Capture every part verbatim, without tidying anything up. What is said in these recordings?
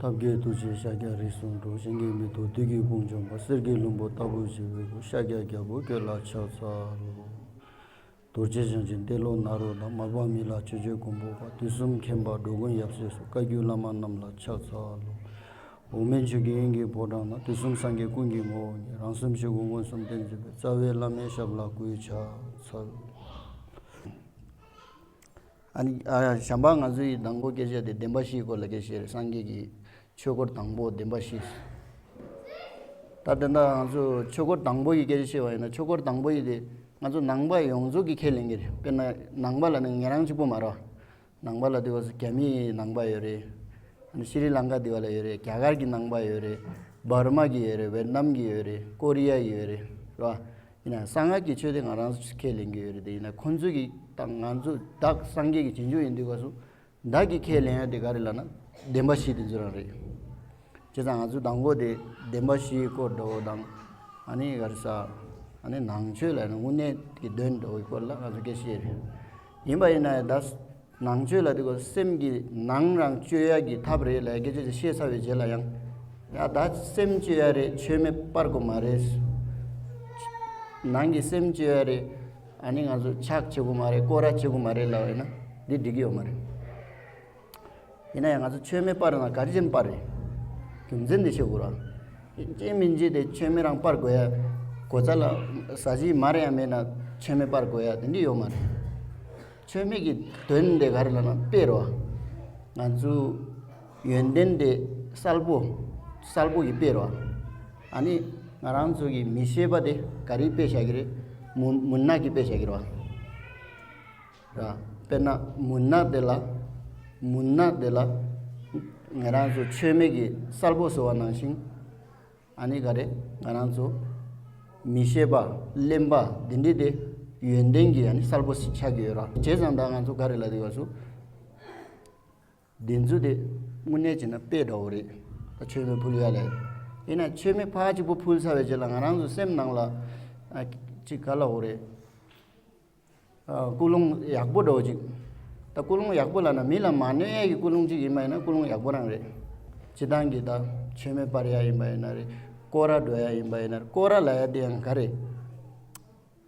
ཐབས་མཁས་ཐུགས་རྗེས་ཤཱཀྱ་རིགས་གསུམ་སྒྲོག། གཞན་གྱིས་མི་ཐུབ་བདུད་ཀྱི་དཔུང་འཇོམས་པ། གསེར་གྱི་ལྷུན་པོ་ལྟ་བུར་བརྗིད་པའི་སྐུ། ཤཱཀྱ་རྒྱལ་པོ་ཁྱོད་ལ་ཕྱག་འཚལ་ལོ། རྡོ་རྗེ་འཆང་ཆེན་ཏེ་ལོ་ནཱ་རོ་དང་། མར་པ་མི་ལ་ཆོས་སྤྱོད་མགོན་པོ་དཔའ། དུས་གསུམ་མཁྱེན་པ་འགྲོ་མགོན་ཡབ་སྲས་སུ། བཀའ་བརྒྱུད་བླ་མ་རྣམས་ལ་ཕྱག་འཚལ་ལོ། འོག་མིན་ཆོས་ཀྱི་དབྱིངས་ཀྱི་ཕོ་བྲང་ན། དུས་གསུམ་སངས་རྒྱས་ཀུན་གྱི་ངོ་བོ་ཉིད། རང་སེམས་ཆོས་སྐུ་མངོན་སུམ་སྟོན་མཛད་པའི། རྩ་བའི་བླ་མའི་ཞབས་ལ་གུས་ཕྱག་འཚལ། ཨ་ནི་ཨ་གཞན་པ་ང་ཚོའི་དང་པོ་སྐད་ཆ་དེ་བདེན་པ་བཞིའི་སྐོར་ལ་སྐད་ཆ་རེད། སངས་རྒྱས་ཀྱི་ཆོས་སྐོར་དང་པོ་བདེན་པ་བཞི། ད་དེ་འདྲ་ང་ཚོ་ཆོས་སྐོར་དང་པོ་ཡི་སྐད་ཆ་བཤད་པ་ཡིན་ན། ཆོས་སྐོར་དང་པོ་ཡི་དེ་ང་ཚོ་ནང་པ་ཡོངས་རྫོགས་ཀྱིས་ཁས་ལེན་གྱི་རེད། དཔེར་ན་ནང་པ་ལ་ནི་ང་རང་གཅིག་པོ་མ་རེད། ནང་པ་ལ་དེ་བ་སུ་རྒྱ་མིའི་ནང་པ་ཡོད་རེད། ཨ་ནི་ཤྲི་ལང་ཀ་དེ་བ་ལ་ཡོད་རེད། རྒྱ་གར་གྱི་ནང་པ་ཡོད་རེད། འབར་མ་གི་ཡོད་རེད། ཝེད་ནམ་གྱི་ཡོད་རེད། ཀོ་རི་ཡ་གི་ཡོད་རེད། རེད་བ། ཡིན་ན་གསང་སྔགས་ཀྱི་ཆོས་དེ་ང་རང་ཚོ་ཁས་ལེན་གྱི་ཡོད་རེད། དེ་ཡིན་ན་ཁོང་ཚོ་གི་ད་ང་ཚོ་བདག་སངས་རྒྱས་ཀྱི་རྗེས་འཇུག་ཡིན་དུས་སྐབས་སུ་བདག་གིས་ཁས་ལེན་ཡ་དེ་ག་རེ་ལབ་ན། བདེན་པ་བཞི་དེ་ཚོ་རང་རེད། བྱས་ཙང་ང་ཚོ་དང་པོ་དེ་བདེན་པ་བཞིའི་སྐོར་འདྲ་བོ་དང་། ཨ་ནི་ག་རེ་ཟ། ཨ་ནི་ནང་ཆོས་ལབ་ན་དངོས་གནས་ཀྱི་དོན་འདྲ་བོའི་སྐོར་ལ་ང་ཚོ་སྐད་ཆ་བཤད་རེད། ཡིན་པ་ཡིན་ན་ཡང་ད་ནང་ཆོས་ལ་དེ་ག་སེམས་ཀྱི་ནང་རང་བཅོས་ཡ་གི་ཐབས་རེད་ལབ་སྐད་ཆ་ཅིག་བཤད་ཚར་བའི་རྗེས་ལ་ཡང་། ཡ་ད་སེམས་བཅོས་ཡ་རེད། མཆོད་མེ་སྤར་དགོས་མ་རེད། ནང་གི་སེམས་བཅོས་ཡ་རེད། ཨ་ནི་ང་ཚོ་ཕྱག་བྱེད་དགོས་མ་རེད། སྐོར་ར་བྱེད་དགོས་མ་རེད་ལབ་པ་ཡིན་ན་འདི་འགྲིག་གི་ཡོད་མ་རེད། ཡིན་ན་ཡང་ང་ཚོ་མཆོད་མེ་སྤར་ན་ག་རེ་བྱས་ནས་སྤར་རེད། རྒྱུ་མཚན་དེ་ཤེས་དགོས་ར། ཅི་མིན་ཅི་དེ་མཆོད་མེ་རང་སྤར་དགོས་ཡ། གོ་ཚ་ལ་ཟ་ཅིག་མར་ཡང་མེད་ན་མཆོད་མེ་སྤར་དགོས་ཡ་དེ་འདྲ་ཡོད་མ་རེད། མཆོད་མེ་གི་དོན་དེ་ག་རེ་ལབ་ན་དཔེ་རེད་བ། ང་ཚོ་ཡོན་ཏན་དེ་གསལ་པོ་གསལ་པོ་གི་དཔེ་རེད་བ། ཨ་ནི་ང་རང་ཚོ་གི་མི་ཤེས་པ་དེ་ག་རེའི་དཔེ་བཞག་གི་རེད། མུན་མུན་ནག་གི་དཔེ་བཞག་གི་རེད་བ། ར། དཔེར་ན་མུན་ནག་དེ་ལ། མུན་ནག་དེ་ལ་ང་རང་ཚོ་མཆོད་མེ་གིས་གསལ་པོ་བཟོ་བ་ནང་བཞིན། ཨ་ནི་ག་རེ་ང་རང་ཚོ་མི་ཤེས་པ་གླེན་པ་འདི་འདྲ་དེ་ཡོན་ཏན་གྱིས་ཨ་ནི་གསལ་པོ་ཆགས་ཀྱི་ཡོད་ར། བྱས་ཙང་ད་ང་ཚོ་ག་རེ་ལབ་དུས་སྐབས་སུ། འདི་ཚོ་དེ་དངོས་གནས་བྱས་ན་དཔེ་འདྲ་བོ་རེད། ད་མཆོད་མེ་ཕུལ་ཡ་ལས། ཡིན་ན་མཆོད་མེ་ཕར་གཅིག་པོ་ཕུལ་ཚར་བའི་རྗེས་ལ་ང་རང་ཚོ་སེམས་ནང་ལ་ཨ་ཅིག་ག་ལབ་དགོས་རེད། ཨ་ཀུན་སློང་ཡག་པོ་འདྲ་བོ་ཅིག་ད་ཀུན་སློང་ཡག་པོ་ལབ་ན་མི་ལ་མ་གནོད་ཡ་གི་ཀུན་སློང་ཅིག་ཡིན་པ་ཡིན་ན་ཀུན་སློང་ཡག་པོ་རང་རེད། སྤྱིར་བཏང་གི་ད་མཆོད་མེ་སྤར་ཡ་ཡིན་པ་ཡིན་ན་རེད། སྐོར་ར་འགྲོ་ཡ་ཡིན་པ་ཡིན་ན་རེད། སྐོར་ར་ལབ་ཡ་དེ་ཡང་ག་རེད།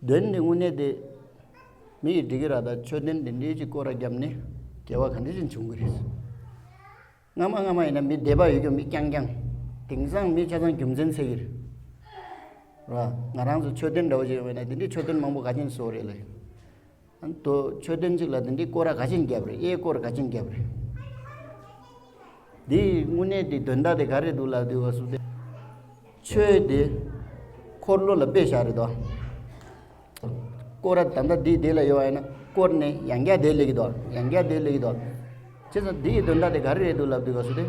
དོན་དེ་དངོས་གནས་དེ་མི་ཡི་འགྲིག་གི་ར། ད་མཆོད་རྟེན་དེ་འདྲའི་ཅིག་སྐོར་ར་བརྒྱབ་ནས་དགེ་བ་ག་འདྲ་ཅིག་འབྱུང་གི་རེད། སྔ་མ་སྔ་མ་ཡིན་ན་མི་དད་པ་ཡོད་རྒྱུ་མི་རྐྱང་རྐྱང་། དེང་སང་མི་ཆ་ཚང་རྒྱུ་མཚན་འཚོལ་གྱི་རེད། ར། ང་རང་ཚོ་མཆོད་རྟེན་འདྲ་བོ་ཅིག་ཡོད་པ་ཡིན་ན་དེ་འདྲའི་མཆོད་རྟེན་མང་པོ་ག་ཅན་བཟོ་རེད་ལབ། ཨ་ནི་དོ་མཆོད་རྟེན་གཅིག་ལ་དེ་འདྲའི་སྐོར་ར་ག་ཅན་བརྒྱབ་རེད། གཡས་སྐོར་ག་ཅན་བརྒྱབ་རེད། འདིའི་དངོས་གནས་དེ་དོན་དག་དེ་ག་རེ་འདུག་ལབ་དུས་སྐབས་སུ་དེ། ཆོས་དེ་འཁོར་ལོ་ལ་དཔེ་བཞག་རེད་དོ། སྐོར་ར་ད་ལྟ་འདི་དེ་ལ་ཡོད་པ་ཡིན་ན་བསྐོར་ནས་ཡང་བསྐྱར་དེ་སླེབས་ཀྱི་འདུག་ཡང་བསྐྱར་དེ་སླེབས་ཀྱི་འདུག་བྱས་ཙང་འདི་ཡི་དོན་དག་དེ་ག་རེ་རེད་འདུག་ལབ་དུས་སྐབས་སུ་དེ།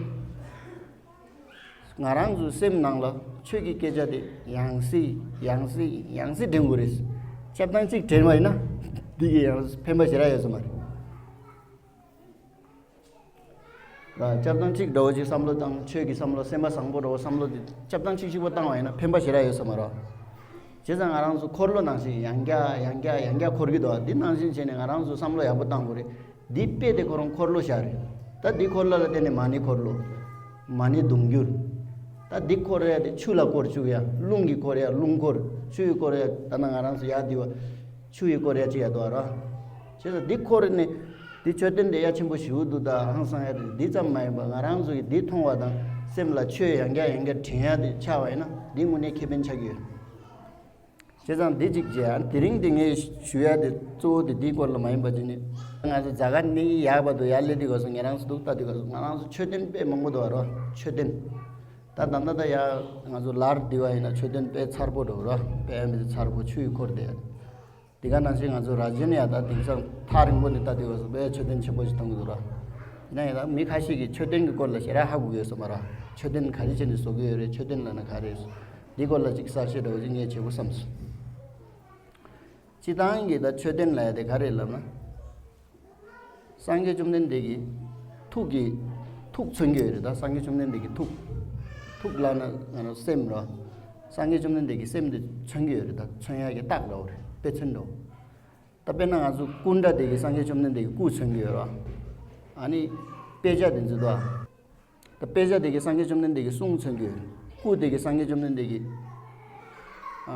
ང་རང་ཚོའི་སེམས་ནང་ལ་ཆོས་ཀྱི་སྐད་ཆ་དེ་ཡང་སྲིད་ཡང་སྲིད་ཡང་སྲིད་དྲན་དགོས་རེད། སྐྱབས་དང་གཅིག་དྲན་པ་ཡིན་ན་འདི་གི་ཡང་ཕན་པ་ཞེ་དྲག་ཡོད་ས་མ་རེད། ར། སྐྱབས་དང་གཅིག་འདྲ་བོ་ཅིག་བསམ་བློ་བཏང་། ཆོས་ཀྱི་བསམ་བློ། སེམས་པ་བཟང་པོ་འདྲ་བོ་བསམ་བློ་དེ་སྐྱབས་དང་གཅིག་གཅིག་པོ་བཏང་བ་ཡིན་ན་ཕན་པ་ཞེ་དྲག་ཡོད་ས་མ་རེད། བྱས་ཙང་ང་རང་ཚོ་འཁོར་ལོ་ནང་བཞིན་ཡང་བསྐྱར་ཡང་བསྐྱར་ཡང་བསྐྱར་འཁོར་གྱི་འདུག་འདི་ནང་བཞིན་བྱས་ནས་ང་རང་ཚོ་བསམ་བློ་ཡག་པོ་བཏང་དགོས་རེད། འདི་དཔེ་དེ་ཁོ་རང་འཁོར་ལོ་བཞག་རེད། ད་འདི་འཁོར་ལོ་ལ་བརྟེན་ནས་མ་ཎི་འཁོར་ལོ། མ་ཎི་གདུང་རྒྱུད། ད་འདི་འཁོར་ཡ་དེ་ཆུ་ལ་འཁོར་བཅུག་ཡ། རླུང་གིས་འཁོར་ཡ་རླུང་འཁོར། ཆུ་ཡིས་འཁོར་ཡ་ད་ནང་ང་རང་ཚོ་ཡ་འདི་བ། ཆུ་ཡིས་བསྐོར་ཡ་ཅིག་ཡ་དོ་ར། བྱས་ཙང་འདི་འཁོར་ནས་འདི་མཆོད་རྟེན་དེ་ཡ་ཆེན་པོ་ཞེ་པོ་འདུག་ད་ཧང་སང་ཡ་རེད། འདི་ཙམ་མ་ཡིན་པ་ང་རང་ཚོ་གིས་འདི་མཐོང་བ་དང་སེམས་ལ་ཆོས་ཡང་བསྐྱར་ཡང་བསྐྱར་དྲན་ཡ་དེ་ཆགས་པ་ཡིན་ན་འདི་དངོས་གནས་ཁེ་ཕན་ཆགས་ཀྱི་ཡོད། བྱས་ཙང་འདི་གཅིག་བྱས། ཨ་དེ་རིང་འདི་ངས་ཞུ་ཡ་དེ་གཙོ་བོ་དེ་འདིའི་སྐོར་ལ་མ་ཡིན་པ་ཅིག་ནི། ང་ཚོ་ཛ་ག་ནི་ཡག་པ་འདུག་ཡར་སླེབས་དུས་སྐབས་སུ་ང་རང་ཚོ་འདུག་ལྟ་དུས་སྐབས་སུ་ང་རང་ཚོ་མཆོད་རྟེན་དཔེ་མང་པོ་འདུག་བ་རོ། མཆོད་རྟེན། ད་ད་ལྟ་ད་ཡ་ང་ཚོ་ལར་འདི་བ་ཡིན་ན་མཆོད་རྟེན་དཔེ་མཚར་པོ་འདུག་རོ། དཔེ་མི་ཚེ་མཚར་པོ་ཆུ་ཡིས་འཁོར་ཏེ། དེ་ག་ནང་བཞིན་ང་ཚོ་ར་ཇན་ཡ་ད་དེང་སང་ཐག་རིང་པོ་ནས་ལྟ་དུས་སྐབས་སུ་དཔེ་མཆོད་རྟེན་ཆེན་པོ་ཞིག་མཐོང་གི་འདུག་ར། ཡིན་ན་ཡང་ད་མི་ཁ་ཤས་ཀྱིས་མཆོད་རྟེན་གྱི་སྐོར་ལ་ཞེ་དྲག་ཧ་གོ་གི་ཡོད་ས་མ་རེད། མཆོད་རྟེན་ག་རེ་བྱས་ནས་བཟོ་གི་ཡོད་རེད། མཆོད་རྟེན་ལབ་ན་ག་རེ་རེད། འདི་སྐོར་ལ་ཅིག་གསལ་བཤད་འདྲ་བོ་ཅིག་ངས་བྱེད་དགོས་བསམ་སོང་། སྤྱིར་བཏང་གི་ད་མཆོད་རྟེན་ལབ་ཡ་དེ་ག་རེ་ལབ་ན། སངས་རྒྱས་བཅོམ་ལྡན་འདས་ཀྱི་ཐུགས་ཀྱི་ཐུགས་མཚོན་གྱི་ཡོད་རེད། ད་སངས་རྒྱས་བཅོམ་ལྡན་འདས་ཀྱི་ཐུགས། ཐུགས་ལབ་ན་ང་རང་སེམས་རེད། སངས་རྒྱས་བཅོམ་ལྡན་འདས་ཀྱི་སེམས་དེ་མཚོན་གྱི་ཡོད་རེད། ད་མཚོན་ཡ་གི་རྟགས་འདྲ་བོ་རེད། དཔེ་མཚོན་འདྲ་བོ། ད་དཔེར་ན་ང་ཚོ་སྐུ་འདྲ་དེ་གིས་སངས་རྒྱས་བཅོམ་ལྡན་འདས་ཀྱི་སྐུ་མཚོན་གྱི་ཡོད་རེད། ཨ་ནི་དཔེ་ཆ་དེ་ཚོ་ད། ད་དཔེ་ཆ་དེ་གི་སངས་རྒྱས་བཅོམ་ལྡན་འདས་ཀྱི་གསུང་མཚོན་གྱི་ཡོད་རེད། སྐུ་དེ་གི་སངས་རྒྱས་བཅོམ་ལྡན་འདས་ཀྱི་ཨ་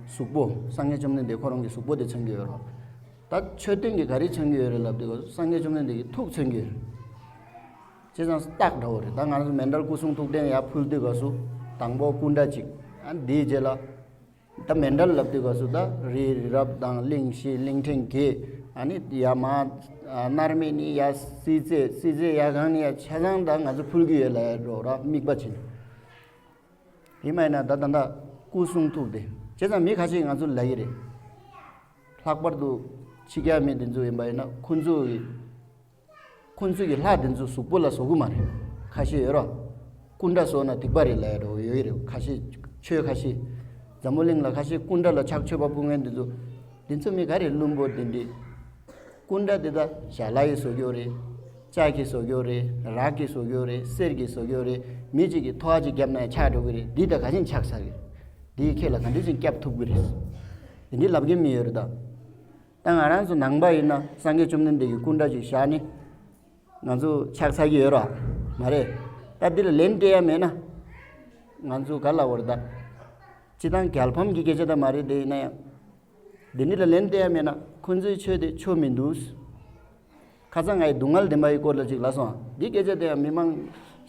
གཟུགས་པོ། སངས་རྒྱས་བཅོམ་ལྡན་འདས་ཁོ་རང་གི་གཟུགས་པོ་དེ་མཚོན་གྱི་ཡོད་རེད། ད་མཆོད་རྟེན་གྱི་ག་རེ་མཚོན་གྱི་ཡོད་རེད་ལབ་དུས་སྐབས་སུ་སངས་རྒྱས་བཅོམ་ལྡན་འདས་ཀྱི་ཐུགས་མཚོན་གྱི་ཡོད་རེད། བྱས་ཙང་རྟགས་འདྲ་བོ་རེད། ད་ང་རང་ཚོ་མཎྜལ་སྐུ་གསུང་ཐུགས་རྟེན་ཡར་ཕུལ་དུས་སྐབས་སུ་དང་པོ་སྐུ་འདྲ་གཅིག་ཨ་དེའི་རྗེས་ལ། ད་མཎྜལ་ལབ་དུས་སྐབས་སུ་ད་རི་རི་རབ་དང་གླིང་བཞི་གླིང་ཕྲན་བརྒྱད། ཨ་ནི་ཡ་མ་ཨ་མནར་མེད་ནི་ཡ་སྲིད་རྩེ། སྲིད་རྩེ་ཡ་གང་ནི་ཡ་ཆ་ཚང་ད་ང་ཚོ་ཕུལ་གྱི་ཡོད་ལབ་ཡ་འགྲོ་ར་དམིགས་པ་བྱས་ནས། དེ་མ་ཡིན་ན་ད་ད་ད་སྐུ་གསུང་ཐུགས་དེ་བྱས་ཙང་མི་ཁ་ཤས་ང་ཚོ་ལབ་ཀྱི་རེད། ལྷག་པར་དུ་ཕྱི་རྒྱལ་མི་དེ་ཚོ་ཡིན་པ་ཡིན་ན་ཁོ་ཚོ་གི་ཁོ་ཚོ་གི་ལྷ་དེ་ཚོ་གཟུགས་པོ་ལ་བཟོ་གི་མ་རེད། ཁ་ཤས་ཡོད་ར། སྐུ་འདྲ་བཟོ་ན་སྡིག་པ་རེད་ལབ་ཡ་འདྲ་བོ་ཡོད་ཀྱི་རེད། ཁ་ཤས་ཆོས་ཁ་ཤས། འཛམ་བུ་གླིང་ལ་ཁ་ཤས་སྐུ་འདྲ་ལ་ཕྱག་མཆོད་པ་ཕུལ་མཁན་དེ་ཚོ། དེ་ཚོ་མི་ག་རེ་བླུན་པོ་དེ་འདྲས། སྐུ་འདྲ་དེ་ད་ཞལ་ལག་གིས་བཟོ་གི་ཡོད་རེད། ལྕགས་ཀྱིས་བཟོ་གི་ཡོད་རེད། རག་གིས་བཟོ་གི་ཡོད་རེད། གསེར་གྱིས་བཟོ་གི་ཡོད་རེད། མི་གཅིག་གིས་ཐོ་བ་གཅིག་བརྒྱབ་ན་ཆག་འགྲོ་གི་རེད། འདི་ད་ག་ཅིན་ཆག་ཚར་གི་རེད། འདི་ཁྱེད་ལ་ག་འདྲས་ཅིག་བརྒྱབ་ཐུབ་གི་རེད། དེ་འདྲས་ལབ་མཁན་མི་ཡོད་རེད་ད། ད་ང་རང་ཚོ་ནང་པ་ཡིན་ན་སངས་རྒྱས་བཅོམ་ལྡན་འདས་ཀྱི་སྐུ་འདྲ་ཅིག་བཞག་ནས་ང་ཚོ་ཕྱག་འཚལ་གྱི་ཡོད་ར། མ་རེད། ད་འདི་ལ་ལན་སྤྲད་ཡ་མེད་ན་ང་ཚོ་ག་ལབ་དགོས་རེད་ད། སྤྱིར་བཏང་རྒྱལ་ཕམ་གྱི་སྐད་ཆ་ད་མ་རེད་དེ། ཡིན་ན་ཡང་འདི་འདི་ལ་ལན་སྤྲད་ཡ་མེད་ན་ཁོ་ཚོའི་ཆོས་དེ་ཆོས་མི་འདུག་ཁ་སང་ང་ཡི་སྡུག་བསྔལ་བདེན་པ་ཡི་སྐོར་ལ་ཅིག་ལབ་སོང་། འདི་སྐད་ཆ་དེ་ཡང་མི་མང་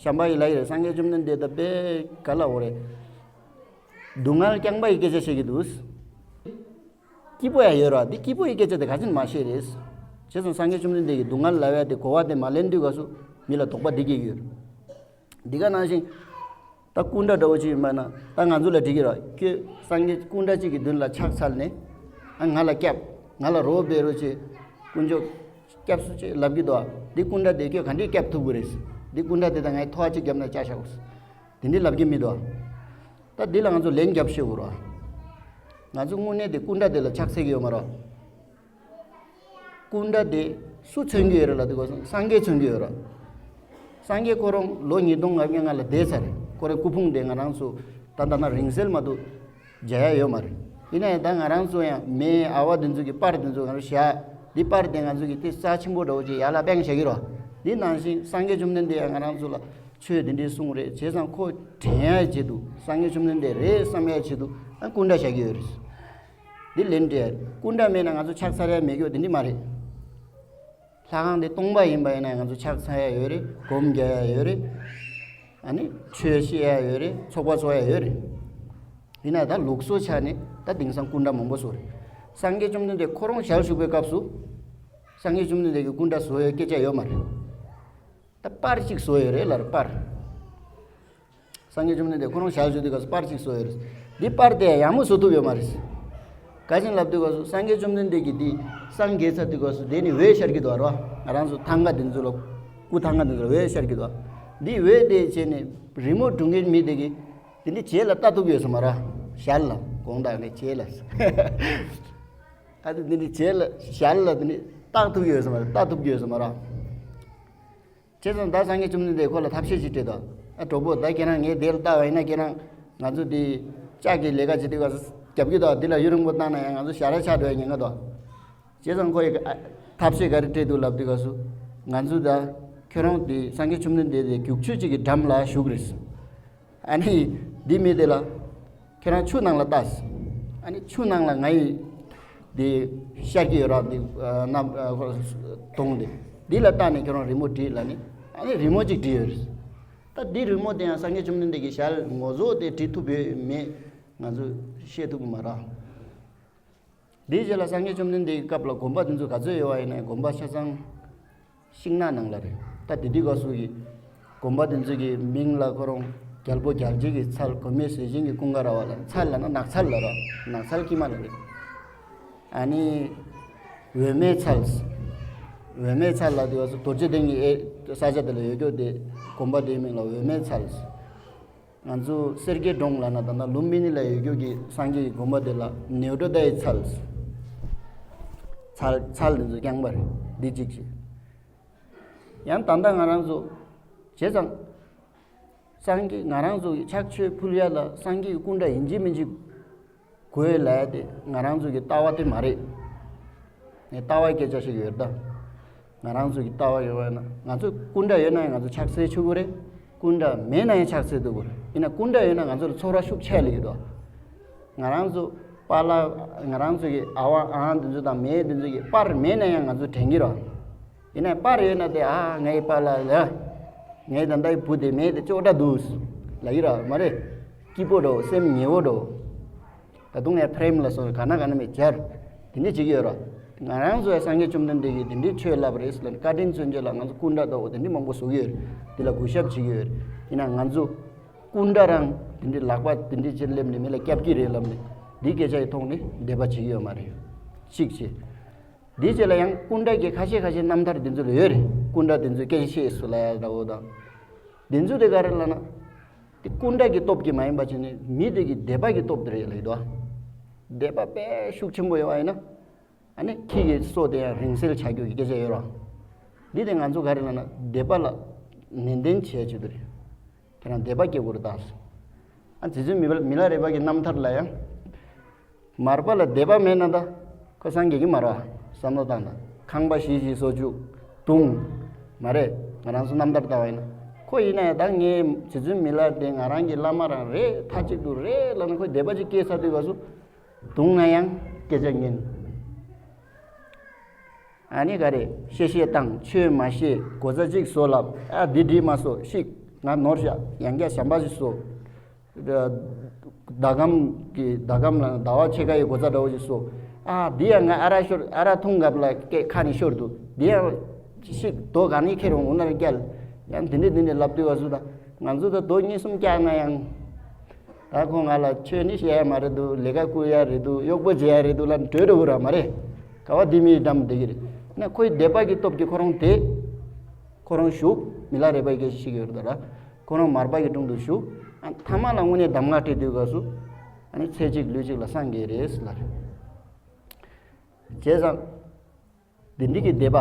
གཞན་པ་ཡིས་ལབ་ཡི་རེད། སངས་རྒྱས་བཅོམ་ལྡན་འདས་ད་དཔེ་ག་ལབ་དགོས་རེད། སྡུག་བསྔལ་རྐྱང་པ་ཡི་སྐད་ཆ་བཤད་ཀྱི་འདུག་སྐྱིད་པོ་ཡང་ཡོད་ར། འདི་སྐྱིད་པོ་ཡི་སྐད་ཆ་དེ་ག་ཅིན་མ་བཤད་རེད། བྱས་ཙང་སངས་རྒྱས་བཅོམ་ལྡན་འདས་ཀྱིས་སྡུག་བསྔལ་ལབ་ཡ་དེ་གོ་བ་དེ་མ་ལེན་དུས་སྐབས་སུ་མི་ལ་དོགས་པ་འདི་སྐྱེ་གི་ཡོད། འདི་ག་ནང་བཞིན་ད་སྐུ་འདྲ་འདྲ་བོ་ཅིག་ཡིན་པ་ན་ད་ང་ཚོ་ལ་འགྲིག་གི་ར། ཁྱོད་སངས་རྒྱས་སྐུ་འདྲ་ཅིག་གི་མདུན་ལ་ཕྱག་འཚལ་ནས་ཨ་ང་ལ་སྐྱབས། ང་ལ་རོགས་འབད་རོགས་བྱེད། དཀོན་མཆོག་སྐྱབས་སུ་མཆི་ལབ་ཀྱི་འདུག་འདི་སྐུ་འདྲ་དེ་ཁྱོད་ག་འདྲས་སྐྱབས་ཐུབ་ཀྱི་རེད། འདི་སྐུ་འདྲ་དེ་དང་ངས་ཐོ་བ་གཅིག་བརྒྱབ་ན་ཆག་ཤག་དེ་འདྲས་ལབ་ཀྱི་མི་འདུག་ད་འདི་ལ་ང་ཚོ་ལན་རྒྱབ་ཤེས་དགོས་ར། ང་ཚོ་དངོས་གནས་དེ་སྐུ་འདྲ་དེ་ལ་ཕྱག་འཚལ་གྱི་ཡོད་མ་རེད། སྐུ་འདྲ་དེ་སུ་མཚོན་གྱི་ཡོད་རེད་ལབ་དུས་སྐབས་སུ་སངས་རྒྱས་མཚོན་གྱི་ཡོད་རེད། སངས་རྒྱས་ཁོ་རང་ལོ་ཉིས་སྟོང་ལྔ་བརྒྱ་ལྔ་ལ་འདས་ཚར་རེད། ཁོ་རའི་སྐུ་ཕུང་དེ་ང་རང་ཚོ་ད་ལྟ་ན་རིང་བསྲེལ་མ་གཏོགས་མཇལ་ཡ་ཡོད་མ་རེད། ཡིན་ན་ཡང་ད་ང་རང་ཚོ་ཡང་མེ་ཨ་བ་དེ་ཚོ་གི་པར་དེ་ཚོ་ང་ཚོ་བཞག་འདི་པར་དེ་ང་ཚོ་གི་དེ་རྩ་ཆེན་པོ་འདྲ་བོ་ཅིག་ཡར་ལ་བཏང་བཞག་གི་རེད། འདི་ནང་བཞིན་སངས་རྒྱས་བཅོམ་ལྡན་འདས་ཡང་ང་རང་ཚོ་ལ་ཆོས་འདི་འདྲའི་གསུངས་རེད། བྱས་ཙང་ཁོ་དྲན་ཡ་ཆེད་དུ་སངས་རྒྱས་བཅོམ་ལྡན་འདས་རེད་བསམ་ཡ་ཆེད་དུ་ཨ་སྐུ་འདྲ་བཞག་གི་ཡོད་རེད། འདི་ལན་སྤྲད། སྐུ་འདྲ་མེད་ན་ང་ཚོ་ཕྱག་འཚལ་ཡ་མེད་རྒྱུ་འདི་འདྲ་མ་རེད། ལྷ་ཁང་འདི་སྟོང་པ་ཡིན་པ་ཡིན་ན་ང་ཚོ་ཕྱག་འཚལ་ཡ་ཡོད་རེད། སྒོམ་རྒྱག་ཡ་ཡོད་རེད། ཨ་ནི་ཆོས་བཤད་ཡ་ཡོད་རེད། ཚོགས་པ་འཚོགས་ཡ་ཡོད་རེད། ཡིན་ན་ད་ལུགས་སྲོལ་ཆ་ནས་ད་དེང་སང་སྐུ་འདྲ་མང་པོ་བཟོ་རེད། སངས་རྒྱས་བཅོམ་ལྡན་འདས་ཁོ་རང་ཞལ་བཞུགས་པའི་སྐབས་སུ་སངས་རྒྱས་བཅོམ་ལྡན་འདས་ཀྱི་སྐུ་འདྲ་བཟོ་ཡའི་སྐད་ཆ་ཡོད་མ་རེད། ད་པར་གཅིག་བཟོ་ཡོད་རེད་ལབ་རེད། པར། སངས་རྒྱས་བཅོམ་ལྡན་འདས་ཁོ་རང་ཞལ་བཞུགས་དུས་སྐབས་སུ་པར་གཅིག་བཟོ་ཡོད་རེད། འདི་པར་དེ་ཡང་མོ་བཟོ་ཐུབ་ཡོད་མ་རེད། ག་ཅིན་ལབ་དུས་སྐབས་སུ་སངས་རྒྱས་བཅོམ་ལྡན་འདས་ཀྱིས་འདི་སངས་རྒྱས་ཚར་དུས་སྐབས་སུ་དེ་ནི་འོད་ཤར་གྱི་འདུག་རོ། ང་རང་ཚོ་ཐང་ག་འདི་ཚོ་ལ་སྐུ་ཐང་ག་འདི་ཚོ་ལ་འོད་ཤར་གྱི་འདུག་འདི་འོད་དེ་བྱས་ནས་རི་མོ་སྒྲུང་གི་མི་དེ་གིས་དེ་འདི་བྱེད་ལ་ལྟ་ཐུབ་ཡོད་ས་མ་ར། ཞལ་ལ་དགོང་དག་ནས་བྱེད་ལ། ཨ་དེ་འདི་འདི་བྱེད་ལ་ཞལ་ལ་དེ་འདི་ལྟ་ཐུབ་ཡོད་ས་མ་ར། ལྟ་ཐུབ་ཡོད་ས་མ་ར། བྱས་ཙང་ད་སངས་རྒྱས་བཅོམ་ལྡན་འདས་ཁོ་ལ་ཐབས་ཤེས་ཅིག་སྤྲད་དོ། ཨ་གྲོགས་པོ་ད་ཁྱེད་རང་ངའི་དེར་ལྟ་བ་ཡིན་ན་ཁྱེད་རང་ང་ཚོ་འདི་ལྕགས་ཀྱི་ལས་ཀ་བྱེད་དུས་སྐབས་སུ་རྒྱབ་ཀྱི་དོ། འདི་ལ་ཡུན་རིང་པོ་བཏང་ན་ཡང་ང་ཚོ་ཞ་ར་ཆགས་འགྲོ་ཡ་ཉེན་ཁ་དོ། བྱས་ཙང་ཁོ་ཡི་ཨ་ཐབས་ཤེས་ག་རེ་སྤྲད་འདུག་ལབ་དུས་སྐབས་སུ་ང་ཚོ་ད་ཁྱོད་རང་འདི་སངས་རྒྱས་བཅོམ་ལྡན་འདས་དེ་རྒྱུག་ཆུ་གཅིག་གི་འགྲམ་ལ་བཞུགས་རེད། ཨ་ནི་འདི་མི་དེ་ལ་ཁྱེད་རང་ཆུ་ནང་ལ་ལྟ། ཨ་ནི་ཆུ་ནང་ལ་ང་ཡི་འདི་ཤར་གྱི་ཡོད་ར། འདི་ཨ་རྣམ་ཨ་དོང་འདི་འདི་ལ་ལྟ་ནས་ཁྱེད་རང་རི་མོ་བྲིས་ལ་ནི་ཨ་ནི་རི་མོ་གཅིག་བྲིས་ཡོད་རེད། ད་འདི་རི་མོ་དེ་ཡང་སངས་རྒྱས་བཅོམ་ལྡན་འདས་ཀྱི་ཞལ་ངོ་བཟོ་དེ་བྲིས་ཐུབ་ཡོད་མེད་ང་ཚོས་ཤེས་ཐུབ་ཀྱི་མ་རེད། འདིའི་རྗེས་ལ་སངས་རྒྱས་བཅོམ་ལྡན་འདས་ཀྱི་སྐབས་ལ་དགོན་པ་དེ་ཚོ་ག་ཚོད་ཡོད་པ་ཡིན་ན་དགོན་པ་ཆ་ཚང་ཤིང་ནགས་ནང་ལ་རེད། ད་དེ་དུས་སྐབས་སུ་གི་དགོན་པ་དེ་ཚོ་གི་མིང་ལ་ཁོ་རང་རྒྱལ་པོ་རྒྱལ་བྱེད་ཀྱི་ཚལ། གོ་མེ་ཟས་སྦྱིན་གྱི་ཀུན་དགའ་ར་བ་ལ། ཚལ་ལབ་ན་ནགས་ཚལ་ལ་ར། ནགས་ཚལ་དཀྱིལ་མ་ལ་རེད། ཨ་ནི་འོད་མའི་ཚལ། འོད་མའི་ཚལ་ལབ་དུས་སྐབས་སུ་རྡོ་རྗེ་གདན་གྱི་ཨེ་ས་ཆ་དེ་ལ་ཡོད་རྒྱུ་དེ་དགོན་པ་དེའི་མིང་ལ་འོད་མའི་ཚལ། ང་ཚོ་སེར་སྐྱའི་གྲོང་ལབ་ན་ད་ལྟ་ལུམ་བི་ནི་ལ་ཡོད་རྒྱུ་གི་སངས་རྒྱས་ཀྱི་དགོན་པ་དེ་ལ་ནེའུ་ཏྲོ་ཏཱའི་ཚལ། ཚལ་ཚལ་དེ་ཚོ་རྐྱང་པ་རེད། འདི་གཅིག་བྱས། ཡང་ད་ལྟ་ང་རང་ཚོ་བྱས་ཙང་སངས་རྒྱས་ང་རང་ཚོ་གི་ཕྱག་མཆོད་ཕུལ་ཡ་ལ་སངས་རྒྱས་ཀྱི་སྐུ་འདྲ་ཡིན་གཅིག་མིན་གཅིག་དགོས་ལབ་ཡ་དེ་ང་རང་ཚོ་གི་ལྟ་བ་དེ་མ་རེད། ངས་ལྟ་བའི་སྐད་ཆ་ཞིག་ཡོད་ད། ང་རང་ཚོ་གི་ལྟ་བ་ཡོད་པ་ཡིན་ན་ང་ཚོ་སྐུ་འདྲ་ཡོད་ན་ཡང་ང་ཚོ་ཕྱག་འཚལ་ཆོག་གི་རེད། སྐུ་འདྲ་མེད་ན་ཡང་ཕྱག་འཚལ་ཐུབ་དགོས་རེད། ཡིན་ན་སྐུ་འདྲ་ཡོད་ན་ང་ཚོར་ཚོར་བ་ཤུགས་ཆེ་ལ་ཡོད་དོ། ང་རང་ཚོ་པཱ་ལགས་ང་རང་ཚོ་གི་ཨ་ཝ་ཨང་འདི་ཚོ་དང་མེ་འདི་ཚོ་གི་པར་མེད་ན་ཡང་ང་ཚོ་དྲན་གྱི་རེད། ཡིན་ན་པར་ཡོད་ན་དེ་ཨ་ངའི་པཱ་ལགས་ལ་ངའི་ད་ལྟའི་བུ་དེ་མེ་དེ་ཅོག་འདྲ་འདུག་ལབ་ཀྱི་རེད་མ་རེད། སྐྱིད་པོ་འགྲོ་སེམས་ཉེ་བོ་འགྲོ། ད་དུང་ངས་ཕྲེམ་ལ་སོགས་ག་ན་ག་ན་མེད་སྦྱར། དེ་འདྲ་བྱེད་ཀྱི་ཡོད་ར། ང་རང་ཚོ་ཡང་སངས་རྒྱས་བཅོམ་ལྡན་འདས་ཀྱིས་དེ་འདྲའི་ཆོས་བསླབ་རེད་ཟེར་ལ་བཀའ་དྲིན་མཚོན་བྱེད་ལ་ང་ཚོ་སྐུ་འདྲ་ལྟ་བུ་དེ་འདྲའི་མང་པོ་བཟོ་གི་ཡོད་རེད། དེ་ལ་གུས་ཞབས་བྱེད་ཀྱི་ཡོད་རེད། ཡིན་ན་ང་ཚོ་སྐུ་འདྲ་རང་དེ་འདྲའི་ལག་པ་དེ་འདྲའི་ཅིག་སླེབས་ནས་མི་ལ་སྐྱབས་ཀྱི་རེད་ལབ་ནས་འདི་སྐད་ཆ་ཡི་ཐོག་ནས་འདོད་པ་བྱེད་ཀྱི་ཡོད་མ་རེད། གཅིག་བྱས། དེའི་རྗེས་ལ་ཡང་སྐུ་འདྲ་གི་ཁ་ཤས་ཁ་ཤས་རྣམ་ཐར་དེ་ཚོ་ལ་ཡོད་རེད། སྐུ་འདྲ་དེ་ཚོ་སྐྱེ་ཤེས་སུ་ལ་ཡ་འདྲ་བོ་དང་། དེ་ཚོ་དེ་ག་རེ་ལབ་ན། དེ་སྐུ་འདྲ་གི་སྟོབས་ཀྱིས་མ་ཡིན་པ་བྱས་ནས་མི་དེ་གི་དད་པ་གི་སྟོབས་དེ་རེད་ལབ་ཡོད་དོ། དད་པ་དཔེ་ཤུགས་ཆེན་པོ་ཡོད་པ་ཡིན་ན། ཨ་ནི་ཁྱི་གི་སོ་དེ་ཡང་རིང་བསྲེལ་ཆགས་རྒྱུ་གི་སྐད་ཆ་ཡོད་རོ། འདི་དེ་ང་ཚོ་ག་རེ་ལབ་ན་དད་པ་ལ་ནན་ཏན་བྱེད་ཆེད་དུ་རེད། ཁྱེད་རང་དད་པ་སྐྱེ་དགོས་རེད་ད། ཨ་རྗེ་བཙུན་མི་ལ་མི་ལ་རས་པ་གི་རྣམ་ཐར་ལ་ཡང་། མར་པ་ལ་དད་པ་མེད་ན་ད། ཁོ་སངས་རྒྱས་ཀྱི་མ་རེད་བསམ་བློ་བཏང་ད། ཁང་པ་བཞི་བཞི་སོ་བཅུ། དུང་། མ་རེད། ང་རང་ཚོ་རྣམ་ཐར་ལྟ་བ་ཡིན་ན། ཁོ་ཡིན་ན་ཡང་ད་ངའི་རྗེ་བཙུན་མི་ལ་དེ་ང་རང་གི་བླ་མ་རང་རེད་མཐའ་གཅིག་ཏུ་རེད་ལབ་ན་ཁོ་དད་པ་ཅིག་སྐྱེས་ཚར་དུས་སྐབས་སུ། དུང་ན་ཡང་སྐད་ཆ་ཉན། ཨ་ནི་ག་རེ་གཤེ་གཤེ་བཏང་ཆོས་མ་བཤད་གོ་ཚ་གཅིག་བཟོ་ལབ་ཨ་འདི་འགྲིག་མ་སོ་ཤིག་ང་ནོར་བཞག་ཡང་བསྐྱར་བྱམས་པ་ཞིག་བཟོ། ཟླ་གམ་གི་ཟླ་གམ་ལ་ཟླ་བ་ཕྱེད་ཀ་ཡི་གོ་ཚ་འདྲ་བོ་ཞིག་བཟོ། ཨ་འདི་ཡང་ང་ཨ་ར་ཤོར་ཨ་ར་འཐུང་གབ་ལ་སྐད་ཁ་ནས་ཤོར་འདུག་འདི་ཡང་ཤིག་རྡོ་ག་ནས་ཁྱེར་འོང་ན་ར་རྒྱལ། ཡང་འདི་འདྲས་འདི་འདྲས་ལབ་དུས་བ་སུ་ད་ང་ཚོ་ད་རྡོ་གཉིས་གསུམ་བཀྱག་ན་ཡང་། ད་ཁོ་ང་ལ་ཆོས་ནི་བཤད་ཡ་མ་རེད་འདུག་ལས་ཀ་བསྐུལ་ཡ་རེད་འདུག་གཡོག་པོ་བྱེད་ཡ་རེད་འདུག་ལབ་འགྲོ་འགྲོ་གི་ར་མ་རེད། ག་བ་འདི་མིའི་འགྲམ་བསྡད་ཀྱི་རེད། ན་ཁོའི་དད་པ་གི་སྟོབས་ཀྱིས་ཁོ་རང་དེ། ཁོ་རང་བཞུགས་མི་ལ་རས་པའི་སྐད་ཆ་ཤིག་ཡོད་རེད་ད་ར། ཁོ་རང་མར་པ་གི་དྲུང་དུ་བཞུགས། ཨ་ཐ་མ་ལ་དངོས་གནས་གདམས་ངག་སྤྲད་དུས་སྐབས་སུ། ཨ་ནི་ཚེ་གཅིག་ལུས་གཅིག་ལ་སངས་རྒྱས་རེད་ཟེར་ལ་རེད། བྱས་ཙང་། འདི་འདྲི་གི་དད་པ།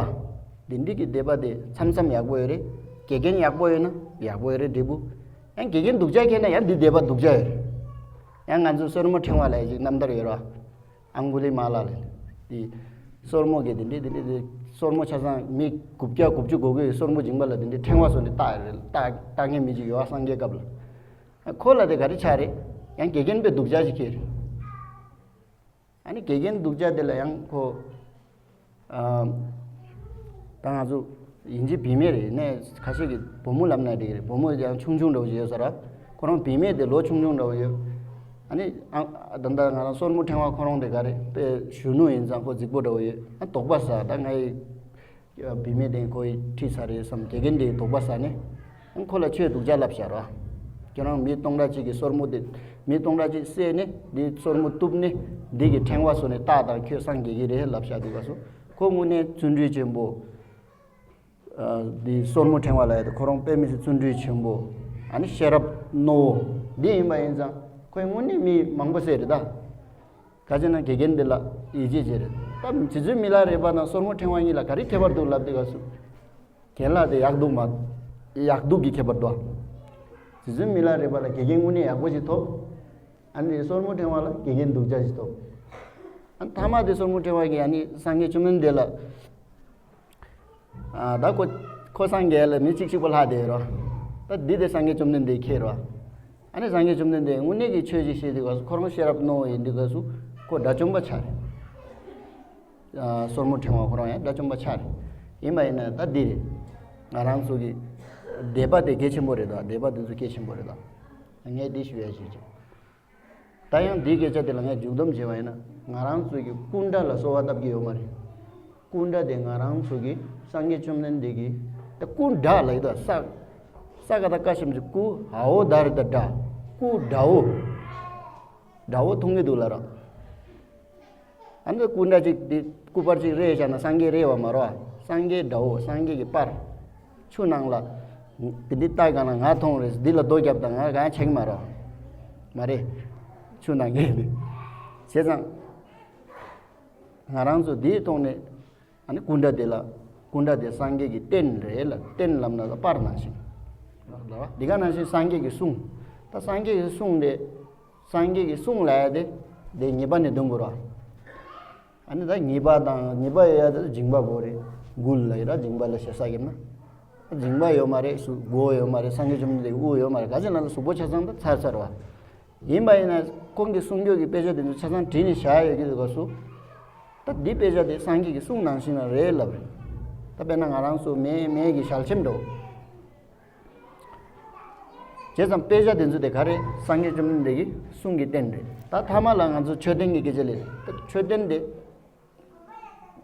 འདི་འདྲི་གི་དད་པ་དེ་མཚམས་མཚམས་ཡག་པོ་ཡོད་རེད། དགེ་རྒན་ཡག་པོ་ཡོད་ན་ཡག་པོ་ཡོད་རེད་འབྲས་བུ། ཡང་དགེ་རྒན་སྡུག་ཅག་མཁན་ན་ཡང་འདི་དད་པ་སྡུག་ཅག་ཡོད་རེད། ཡང་ང་ཚོ་སོར་མོ་ཕྲེང་བ་ལ་ཡ་ཅིག་རྣམ་ཐར་ཡོད་ར། ཨང་གུ་ལི་མ་ལ་ལས། འདི། སོར་མོ་གི་འདི་འདྲི་འདི་འདྲི་འདི། སོར་མོ་ཆ་ཚང་མི་དགུ་བརྒྱ་དགུ་བཅུ་གོ་གི་སོར་མོ་འཇིང་པ་ལ་འདི་འདྲི་ཕྲེང་བ་བཟོ་ནས་བཏགས་ཡོད་རེད་བཏགས་བཏགས་མཁན་མི་ཅིག་ཡོད་ཨ་སངས་རྒྱས་སྐབས་ལ། ཁོ་ལ་དེ་ག་རེ་ཆགས་རེད། ཡང་དགེ་རྒན་པས་སྡུག་ཅག་ཅིག་ཁྱེར། ཨ་ནི་དགེ་རྒན་སྡུག་ཅག་དེ་ལ་ཡང་ཁོ། ཨ། ད་ང་ཚོ་ཡིན་གཅིག་བུད་མེད་རེད་ནས་ཁ་ཤས་ཀྱིས་བུ་མོ་ལབ་ན་འགྲིག་གི་རེད། བུ་མོ་ཡང་ཆུང་ཆུང་འདྲ་བོ་ཅིག་ཡོད་ས་ར། ཁོ་རང་བུད་མེད་དེ་ལོ་ཆུང་ཆུང་འདྲ་བོ་ཡོད། ཨ་ནི་ཨ་ཨ་ད་ལྟ་ང་རང་སོར་མོ་ཕྲེང་བ་ཁོ་རང་དེ་ག་རེད་དཔེ་གཞོན་ནུ་ཡིན་ཙང་ཁོ་རྫིག་པོ་འདྲ་བོ་ཡོད། ཨ་དོགས་པ་ཟ་ད་ང་ཡི་བུད་མེད་དེ་ཁོ་ཡི་ཁྲིད་ཚར་རེད་བསམ་དགེ་རྒན་དེ་དོགས་པ་ཟ་ནས་ཨ་ཁོ་ལ་ཆོས་སྡུག་ཅག་ལབ་བཞག་ར། ཁྱོད་རང་མི་སྟོང་ཕྲག་གཅིག་གི་སོར་མོ་དེ་མི་སྟོང་ཕྲག་གཅིག་བསད་ནས་འདི་སོར་མོ་གཏུབ་ནས་འདི་གི་ཕྲེང་བ་བཟོ་ནས་བཏགས་དང་ཁྱོད་སངས་རྒྱས་ཀྱི་རེད་ལབ་བཞག་དུས་སྐབས་སུ་ཁོ་དངོས་གནས་བརྩོན་འགྲུས་ཆེན་པོ། འདི་སོར་མོ་ཕྲེང་བ་ལ་ཡ་དེ་ཁོ་རང་དཔེ་མི་སྲིད་བརྩོན་འགྲུས་ཆེན་པོ། ཨ་ནི་ཤེས་རབ་རྣོ་བོ་འདི་ཡིན་པ་ཡིན་ཙང་ཁོས་དངོས་གནས་མི་མང་པོ་བསད་རེད་ད། ག་ཅི་ན་དགེ་རྒན་འདི་ལ་ཡིད་ཆེས་བྱེད་རེད་ད། རྗེ་བཙུན་མི་ལ་རས་པ་དང་སོར་མོ་ཕྲེང་བ་གཉིས་ལ་ག་རེ་ཁྱད་པར་འདུག་ལབ་དུས་སྐབས་སུ། རྒན་ལགས་དེ་ཡག་སྡུག་མ། ཡག་སྡུག་གི་ཁྱད་པར་འདུག་རྗེ་བཙུན་མི་ལ་རས་པ་ལ་དགེ་རྒན་དངོས་གནས་ཡག་པོ་ཞིག་ཐོབ། ཨ་ནི་སོར་མོ་ཕྲེང་བ་ལ་དགེ་རྒན་སྡུག་ཅག་ཞིག་ཐོབ། ཨ་ནི་ཐ་མ་དེ་སོར་མོ་ཕྲེང་བ་གིས་ཨ་ནི་སངས་རྒྱས་བཅོམ་ལྡན་འདས་ལ། ཨ་ད་ཁོ་ཁོ་སངས་རྒྱས་ལ་མི་གཅིག་གཅིག་པོ་ལྷག་བསྡད་རོ། ད་འདི་དེ་སངས་རྒྱས་བཅོམ་ལྡན་འདས་ཁྱེར་རོ། ཨ་ནི་སངས་རྒྱས་བཅོམ་ལྡན་འདས་དངོས་གནས་ཀྱི་ཆོས་ཅིག་བཤད་དུས་སྐབས་སུ་ཁོ་རང་ཤེས་རབ་རྣོ་བོ་ཡིན་དུས་སྐབས་སུ་ཁོ་དགྲ་བཅོམ་པ་ཆགས་རེད། ཨ་སོར་མོ་ཕྲེང་བ་ཁོ་རང་ཡང་དགྲ་བཅོམ་པ་ཆགས་རེད། ཡིན་པ་ཡིན་ན་ད་འདི་རེད། ང་རང་ཚོ་གི་དད་པ་དེ་གལ་ཆེན་པོ་རེད་ད། དད་པ་དེ་ཚོ་གལ་ཆེན་པོ་རེད་ད། ངས་འདི་ཞུ་ཡ་ཞིག་བྱེད། ད་ཡང་འདིའི་སྐད་ཆ་དེ་ལ་ངས་མཇུག་སྡོམ་བྱས་པ་ཡིན་ན་ང་རང་ཚོ་གི་སྐུ་འདྲ་ལ་གསོལ་བ་བཏབ་ཀྱི་ཡོད་མ་རེད། སྐུ་འདྲ་དེ་ང་རང་ཚོ་གི་སངས་རྒྱས་བཅོམ་ལྡན་འདས་ཀྱི་ད་སྐུ་འདྲ་ལ་ཡི་ད་ས། ས་ག་ད་ཀ་ཞབས་ཀྱུ་སྐུ་འའོ་ད་རི་ད་འདྲ། སྐུ་འདྲ་བོ། འདྲ་བོ་མཐོང་གི་འདུག་ལ་ར། ཨ་ནི་སྐུ་འདྲ་ཅིག་འདི་སྐུ་པར་ཅིག་རེད་བཞག་ན་སངས་རྒྱས་རེད་བ་མ་རོ། སངས་རྒྱས་འདྲ་བོ་སངས་རྒྱས་ཀྱི་པར། ཆུ་ནང་ལ། འདི་འདི་ལྟ་ག་ན་ང་མཐོང་རེད་འདི་ལ་རྡོ་རྒྱབ་དང་ང་གང་ཆེ་གི་མ་རོ། མ་རེད། ཆུ་ནང་གི་འདི། བྱས་ཙང་། ང་རང་ཚོ་འདིའི་ཐོག་ནས། ཨ་ནི་སྐུ་འདྲ་དེ་ལ། སྐུ་འདྲ་དེ་སངས་རྒྱས་ཀྱི་རྟེན་རེད་ལ་རྟེན་ལབ་ན་ལ་པར་ནང་བཞིན། འདི་ག་ནང་བཞིན་སངས་རྒྱས་ཀྱི་གསུང་། ད་སངས་རྒྱས་ཀྱི་གསུང་དེ། སངས་རྒྱས་ཀྱི་གསུང་ལ་ཡ་དེ། དེ་ཉེས་པ་ནས་འདོན་དགོས་ར། ཨ་ནི་ད་ཉེས་པ་དང་ཉེས་པ་ཡོད་ཡ་དེ་སྦྱིན་པ་དགོས་རེད། མགུལ་ལ་ཡོད་ར་སྦྱིན་པ་ལ་ཞེ་ས་ཡིན་ན། མཛེས་པ་ཡོད་མ་རེད། གཟུགས་མགོ་ཡོད་མ་རེད། སངས་རྒྱས་བཅོམ་ལྡན་འདས་དབུ་ཡོད་མ་རེད། ག་ཅི་ལབ་ན་གཟུགས་པོ་ཆ་ཚང་ད་ཚར་ཚར་བ། ཡིན་པ་ཡིན་ན་ཁོང་གི་གསུང་རྒྱུ་གི་དཔེ་ཆ་དེ་ཚོ་ཆ་ཚང་བྲིས་ནས་བཞག་ཡོད་ཀྱི་འདུག་ག་སུ། ད་འདི་དཔེ་ཆ་དེ་སངས་རྒྱས་ཀྱི་གསུང་ནང་བཞིན་ལ་རེད་ལབ་རེད། ད་དཔེར་ན་ང་རང་ཚོ་མེ་མེ་གི་ཞལ་ཆེམས་འགྲོ། བྱས་ཙང་དཔེ་ཆ་དེ་ཚོ་དེ་ག་རེ་སངས་རྒྱས་བཅོམ་ལྡན་འདས་ཀྱི་གསུང་གི་རྟེན་རེད། ད་ཐ་མ་ལ་ང་ཚོ་མཆོད་རྟེན་གྱི་སྐད་ཆ་ལས་ད་མཆོད་རྟེན་དེ།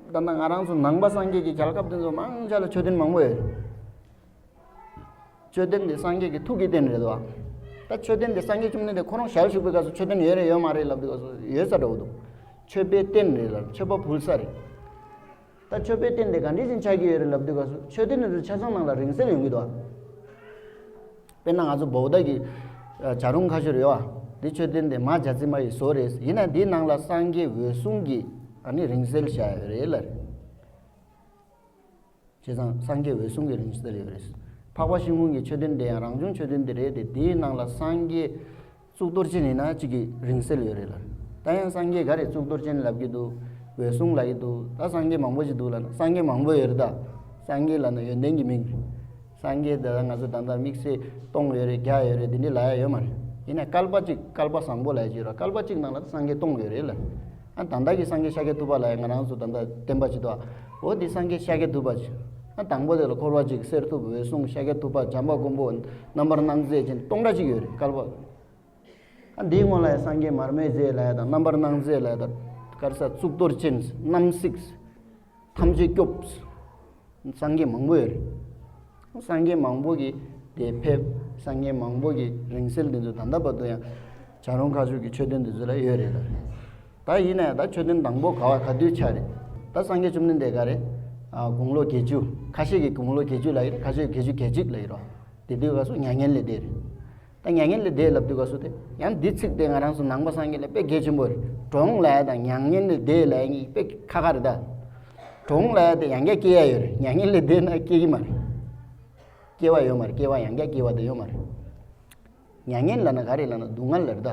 ད་ལྟ་ང་རང་ཚོ་ནང་པ་སངས་རྒྱས་ཀྱི་རྒྱལ་ཁབ་དེ་ཚོ་མང་ཆེ་ལ་མཆོད་རྟེན་མང་པོ་ཡོད་རེད། མཆོད་རྟེན་དེ་སངས་རྒྱས་ཀྱི་ཐུགས་ཀྱི་རྟེན་རེད་དོ། ད་མཆོད་རྟེན་དེ་སངས་རྒྱས་བཅོམ་ལྡན་འདས་ཁོ་རང་ཞལ་བཞུགས་པའི་སྐབས་སུ་མཆོད་རྟེན་ཡོད་རེད་ཡོད་མ་རེད་ལབ་དུས་སྐབས་སུ་ཡོད་ས་འདྲ་བོ་འདུག་མཆོད་པའི་རྟེན་རེད་ལ་མཆོད་པ་ཕུལ་ས་རེད། ད་མཆོད་པའི་རྟེན་དེ་ག་འདྲ་ཞིག་ཆགས་ཀྱི་ཡོད་རེད་ལབ་དུས་སྐབས་སུ་མཆོད་རྟེན་དེ་ཚོ་ཆ་ཚང་ནང་ལ་རིང་བསྲེལ་ཡོང་གི་འདུག་དཔེར་ན་ང་ཚོ་བོད་ཟླ་གི་བྱ་རུང་ཁ་ཤོར་ཡོད་ཨ། འདི་མཆོད་རྟེན་དེ་མ་བྱ་ཙི་མ་ཡི་བཟོ་རེད། ཡིན་ན་འདིའི་ནང་ལ་སངས་རྒྱས་འོད་སྲུང་གི་ཨ་ནི་རིང་བསྲེལ་བཞག་ཡོད་རེད་ལ་རེད། བྱས་ཙང་སངས་རྒྱས་འོད་སྲུང་གི་རིང་བསྲེལ་ཡོད་རེད། འཕགས་པ་ཤིང་ཀུན་གྱི་མཆོད་རྟེན་དེ་ཡང་རང་བྱུང་མཆོད་རྟེན་དེ་རེད་དེ། དེའི་ནང་ལ་སངས་རྒྱས་གཙུག་ཏོར་ཅན་ཡིན་ན་གཅིག་གི་རིང་བསྲེལ་ཡོད་རེད་ལ། ད་ཡང་སངས་རྒྱས་ག་རེ་གཙུག་ཏོར་ཅན་ལབ་ཀྱི་འདུག་འོད་སྲུང་ལབ་ཀྱི་འདུག་ད་སངས་རྒྱས་མང་པོ་ཞིག་འདུག་ལབ་ན་སངས་རྒྱས་མང་པོ་ཡོད་རེད། ད་སངས་རྒྱས་ལབ་ན་ཡོན་ཏན་གྱི་མིང་རེད། སངས་རྒྱས་དེ་ང་ཚོ་ད་ལྟ་དམིགས་བསལ་སྟོང་ཡོད་རེད་བརྒྱ་ཡོད་རེད་དེ་འདྲ་ལབ་ཡ་ཡོད་མ་རེད། ཡིན་ན་བསྐལ་པ་གཅིག་བསྐལ་པ་བཟང་པོ་ལབ་ཡ་ཅིག་ཡོད་རེད། བསྐལ་པ་གཅིག་ནང་ལ་སངས་རྒྱས་སྟོང་ཡོད་རེད་ལ། ཨ་ད་ལྟ་གི་སངས་རྒྱས་ཤཱཀྱ་ཐུབ་པ་ལབ་ཡ་ང་རང་ཚོ་ད་ལྟ་བསྟན་པ་ཅིག་འདུག་འོ་དེ་སངས་རྒྱས་ཤཱཀྱ་ཐུབ་པ་ཅིག་ཨ་དང་པོ་དེ་ལ་འཁོར་བ་གཅིག་གསེར་ཐུབ་འོད་སྲུང་ཤཱཀྱ་ཐུབ་པ་བྱམས་པ་མགོན་པོ་རྣམ་པར་སྣང་མཛད་ཅན་སྟོང་ཕྲག་གཅིག་ཡོད་རེད་བསྐལ་པ། ཨ་འདིའི་སྔོན་ལ་ཡང་སངས་རྒྱས་མར་མེ་མཛད་ལབ་ཡ་དང་རྣམ་པར་སྣང་མཛད་ལབ་ཡ་དང་ག་རེ་ཟེར་གཙུག་ཏོར་ཅན་རྣམ་གཟིགས་ཐམས་ཅད་སྐྱོབ། སངས་རྒྱས་མང་པོ་ཡོད་རེད། སངས་རྒྱས་མང་པོ་གི་དེ་ཕེབས། སངས་རྒྱས་མང་པོ་གི་རིང་བསྲེལ་དེ་ཚོ་ད་ལྟ་བར་དུ་ཡང་བྱ་རུང་ཁ་ཤོར་གྱི་མཆོད་རྟེན་དེ་ཚོ་ལ་ཡོད་རེད་ལ། ད་ཡིན་ན་ཡང་ད་མཆོད་རྟེན་དང་པོ་ག་བ་ག་དུས་ཆགས་རེད། ད་སངས་རྒྱས་བཅོམ་ལྡན་འདས་ག་རེ། ཨ་དགུང་ལོ་བརྒྱད་ཅུ། ཁ་ཤས་ཀྱིས་དགུང་ལོ་བརྒྱད་ཅུ་ལབ་ཡོད་རེད། ཁ་ཤས་ཀྱིས་བརྒྱད་ཅུ་གྱ་གཅིག་ལབ་ཡོད་རེད། དེ་དུས་སྐབས་སུ་མྱ་ངན་ལས་འདས་རེད། ད་མྱ་ངན་ལས་འདས་ལབ་དུས་སྐབས་སུ་དེ་ཡང་འདི་ཚིག་དེ་ང་རང་ཚོ་ནང་པ་སངས་རྒྱས་ལ་དཔེ་གལ་ཆེན་པོ་རེད། གྲོངས་ལབ་ཡ་དང་མྱ་ངན་ལས་འདས་ལབ་ཡ་གཉིས་དཔེ་ཁ་ཁ་རེད་ད། གྲོངས་ལབ་ཡ་དེ་ཡང་བསྐྱར་སྐྱེ་ཡ་ཡོད་རེད། མྱ་ངན་ལས་འདས་ན་སྐྱེ་གི་མ་རེད། སྐྱེ་བ་ཡོད་མ་རེད། སྐྱེ་བ་ཡང་བསྐྱར་སྐྱེ་བ་དེ་ཡོད་མ་རེད། མྱ་ངན་ལབ་ན་ག་རེ་ལབ་ན་སྡུག་བསྔལ་ལབ་རེད་ད།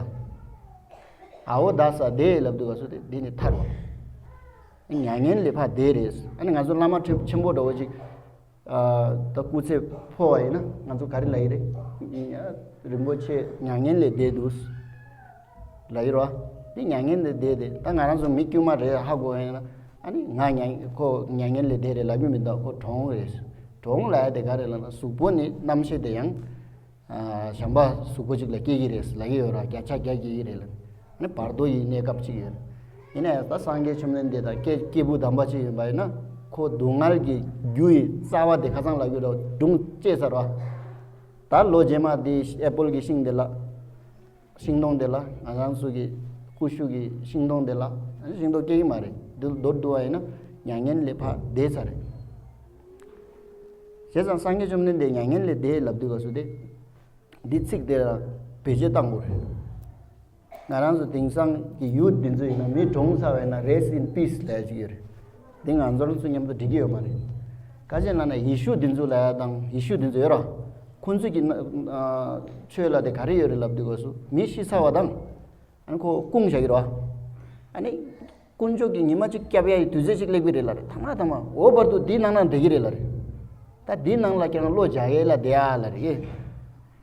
ཨའོ་ད་ས་དེ་ལབ་དུས་སྐབས་སུ་དེ་འདི་ནི་ཐར་བ། མྱ་ངན་ལས་ཕར་འདས་རེད། ཨ་ནི་ང་ཚོ་བླ་མ་ཁྲི་ཆེན་པོ་འདྲ་བོ་ཅིག་ཨ་ད་སྐུ་ཚེ་འཕོ་བ་ཡིན་ན་ང་ཚོ་ག་རེ་ལབ་ཡི་རེད། རིན་པོ་ཆེ་མྱ་ངན་ལས་འདས་འདུག་ལབ་ཡི་རོ། འདི་མྱ་ངན་ལས་འདས་ཏེ་ད་ང་རང་ཚོ་མི་དཀྱུས་མ་རེད་ཧ་གོ་ཡིན་ན། ཨ་ནི་ང་མྱ་ཁོ་མྱ་ངན་ལས་འདས་རེད་ལབ་ཀྱི་མི་འདུག་ཁོ་གྲོངས་རེད། གྲོངས་ལབ་ཡ་དེ་ག་རེ་ལབ་ན་གཟུགས་པོ་ནི་རྣམ་ཤེས་དེ་ཡང་ཨ་གཞན་པ་གཟུགས་པོ་གཅིག་ལ་སྐྱེ་གི་རེད་ལབ་ཀྱི་ཡོད་ར། བརྒྱ་ཆ་བརྒྱ་སྐྱེ་གི་རེད་ལབ། ནི་བར་དོ་ཡི་གནས་སྐབས་གཅིག་ཡོད། ཡིན་ནའི་ད་སངས་རྒྱས་བཅོམ་ལྡན་འདས་དང་སྐྱེ་སྐྱེས་བུ་དམ་པ་གཅིག་ཡིན་པ་ཡིན་ན་ཁོ་སྡུག་བསྔལ་གྱི་རྒྱུ་ཡི་རྩ་བ་དེ་ཁ་སང་ལ་ཡོད་ར་སྒྲུང་བཅད་ཚར་བ། ད་ལོ་རྗེས་མ་དེ་ཨེ་པོལ་གྱི་ཤིང་དེ་ལ། ཤིང་སྡོང་དེ་ལ་ང་རང་ཚོ་གི་ཀུ་ཤུ་གི་ཤིང་སྡོང་དེ་ལ་ཤིང་སྡོང་སྐྱེ་གི་མ་རེད། འདི་མདོར་བསྡུ་བ་ཡིན་ན་མྱ་ངན་ལས་ཕར་འདས་ཚར་རེད། བྱས་ཙང་སངས་རྒྱས་བཅོམ་ལྡན་འདས་མྱ་ངན་ལས་འདས་ལབ་དུས་སྐབས་སུ་དེ། འདི་ཚིག་དེ་ལ་བེད་སྤྱོད་བཏང་དགོས་རེད། ང་རང་ཚོ་དེང་སང་གི་ཡུལ་འདི་ཚོ་ཡིན་ན་མི་གྲོངས་ཚར་བ་ཡིན་ན་rest in peace ལབ་ཡ་ཅིག་ཡོད་རེད། འདི་ང་ཚོ་རང་ཚོ་མཉམ་དུ་འགྲིག་གི་ཡོད་མ་རེད། ག་ཅི་ལབ་ན་ཡེ་ཤུ་འདི་ཚོ་ལབ་ཡ་དང་ཡེ་ཤུ་འདི་ཚོ་ཡོད་ར། ཁོང་ཚོ་གི་ན་ཨ་ཆོས་ལ་དེ་ག་རེ་ཡོད་རེད་ལབ་དུས་སྐབས་སུ་མི་ཤི་ཚར་བ་དང་། ཨ་ནི་ཁོ་སྐུང་བཞག་གི་རེད་བ། ཨ་ནི་དཀོན་མཆོག་གིས་ཉི་མ་གཅིག་སྐྱབས་ཡ་ཡི་དུས་ཚོད་གཅིག་སླེབས་ཀྱི་རེད་ལབ་རེད། ཐ་མ་ཐ་མ་འོ་བར་དུ་འདིའི་ནང་ན་བསྡད་ཀྱི་རེད་ལབ་རེད། ད་འདིའི་ནང་ལ་ཁྱེད་རང་བློ་རྒྱག་ཡས་ལ་བསྡད་ཡ་ལབ་རེད།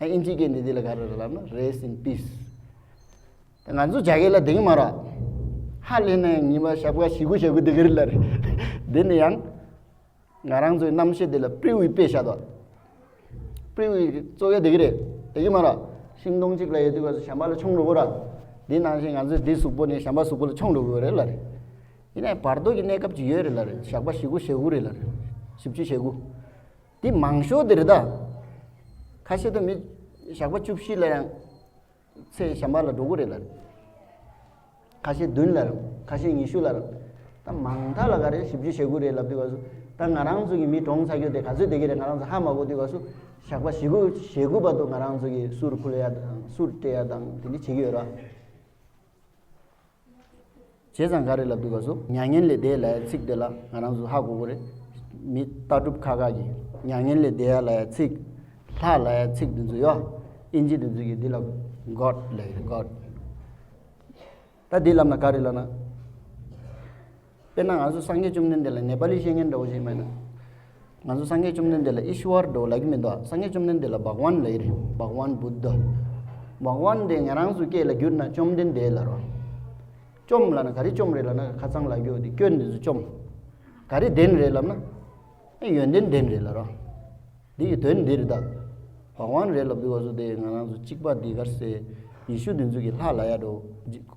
ཨ་ཨིན་ཇི་སྐད་འདི་འདི་ལ་ག་རེ་རེད་ལབ་ན་rest in peace། ད་ང་ཚོ་རྒྱག་ཡས་ལ་བསྡད་ཀྱི་མ་རེད། ཧ་ལས་ན་ཡང་ཉི་མ་ཞག་པ་བཞི་དགུ་ཞག་དགུ་བསྡད་ཀྱི་རེད་ལབ་རེད། འདི་ནི་ཡང་། ང་རང་ཚོའི་རྣམ་ཤེས་དེ་ལ་པྲིའུ་ཡི་དཔེ་བཞག་དོ། པྲིའུ་ཡི་བཙོག་ཡ་དེ་གི་རེད། དེ་གི་མ་ར། ཤིང་སྡོང་གཅིག་ལ་ཡོད་དུས་སྐབས་སུ་གཞན་པ་ལ་མཆོང་འགྲོ་གི་ར། དེ་ནང་བཞིན་ང་ཚོའི་དེ་གཟུགས་པོ་ནི་གཞན་པ་གཟུགས་པོ་ལ་མཆོང་འགྲོ་གི་རེད་ལ་རེད། ཡིན་ནའི་བར་དོ་གི་གནས་སྐབས་ཅིག་ཡོད་རེད་ལ་རེད། ཞག་པ་བཞི་དགུ་ཞེ་དགུ་རེད་ལ་རེད། བཞི་བཅུ་ཞེ་དགུ། དེ་མང་ཤོས་དེ་རེད་ད། ཁ་ཤས་དུ་མི་ཞག་པ་བཅུ་བཞི་ལ་ཡང་། ཚེ་གཞན་པ་ལ་འགྲོ་གི་རེད་ལབ། ཁ་ཤས་བདུན་ལབ་རེད། ཁ་ཤས་ཉི་ཤུ་ལབ་རེད། ད་མང་མཐའ་ལ་ག་རེ་བཞི་བཅུ་ཞེ་དགུ་རེད་ལབ་དུས་སྐབས་སུ་ད་ང་རང་ཚོ་གི་མི་གྲོངས་ཚར་རྒྱུ་དེ་ག་ཚོད་བསྡད་ཀྱི་རེད། ང་རང་ཚོ་ཧ་མ་གོ་དུས་སྐབས་སུ་ཞག་པ་བཞི་དགུ་ཞེ་དགུ་བར་དུ་ང་རང་ཚོ་གི་གསུར་ཕུལ་ཡ་དང་གསུར་སྤྲད་ཡ་དང་དེ་འདྲ་བྱེད་ཀྱི་ཡོད་ར། བྱས་ཙང་ག་རེ་ལབ་དུས་སྐབས་སུ་མྱ་ངན་ལས་འདས་ལབ་ཡ་ཚིག་དེ་ལ་ང་རང་ཚོ་ཧ་གོ་གི་རེད། མི་ལྟ་གྲུབ་ཁག་ཁག་གིས་མྱ་ངན་ལས་འདས་ཡ་ལབ་ཡ་ཚིག་ལྷ་ལབ་ཡ་ཚིག་འདི་ཚོ་ཡོད། ཨིན་ཇི་འདི་ཚོ་གིས་འདི་ལ་God ལབ་ཀྱི་རེད། God། ད་འདི་ལབ་ན་ག་རེ་ལབ་ན། དཔེར་ན་ང་ཚོ་སངས་རྒྱས་བཅོམ་ལྡན་འདས་ལ་ནེ་པ་ལི་བཤད་མཁན་འདྲ་བོ་ཞིག་མེད་ན། ང་ཚོ་སངས་རྒྱས་བཅོམ་ལྡན་འདས་ལ་ཨི་ཤྭ་ཝར་འགྲོ་ལབ་ཀྱི་མི་འདུག་སངས་རྒྱས་བཅོམ་ལྡན་འདས་ལ་བྷག་ཝན་ལབ་ཀྱི་རེད། བྷག་ཝན་བུདྡྷ། བྷག་ཝན་དེ་ང་རང་ཚོ་སྐད་ལ་བསྒྱུར་ན་བཅོམ་ལྡན་འདས་ལབ་རོ། བཅོམ་ལབ་ན་ག་རེ་བཅོམ་རེད་ལབ་ན། ཁ་སང་ལབ་རྒྱུ་དེ་སྐྱོན་དེ་ཚོ་བཅོམ། ག་རེ་ལྡན་རེད་ལབ་ན། ཨེ་ཡོན་ཏན་ལྡན་རེད་ལབ་རོ། འདི་ཡི་དོན་འདི་རེད་ད། བྷག་ཝན་རེད་ལབ་དུས་སྐབས་སུ་དེ་ང་རང་ཚོ་གཅིག་པ་འདི་གར་སེ། ཡེ་ཤུ་འདི་ཚོ་གི་ལྷ་ལབ་ཡ་འགྲོ།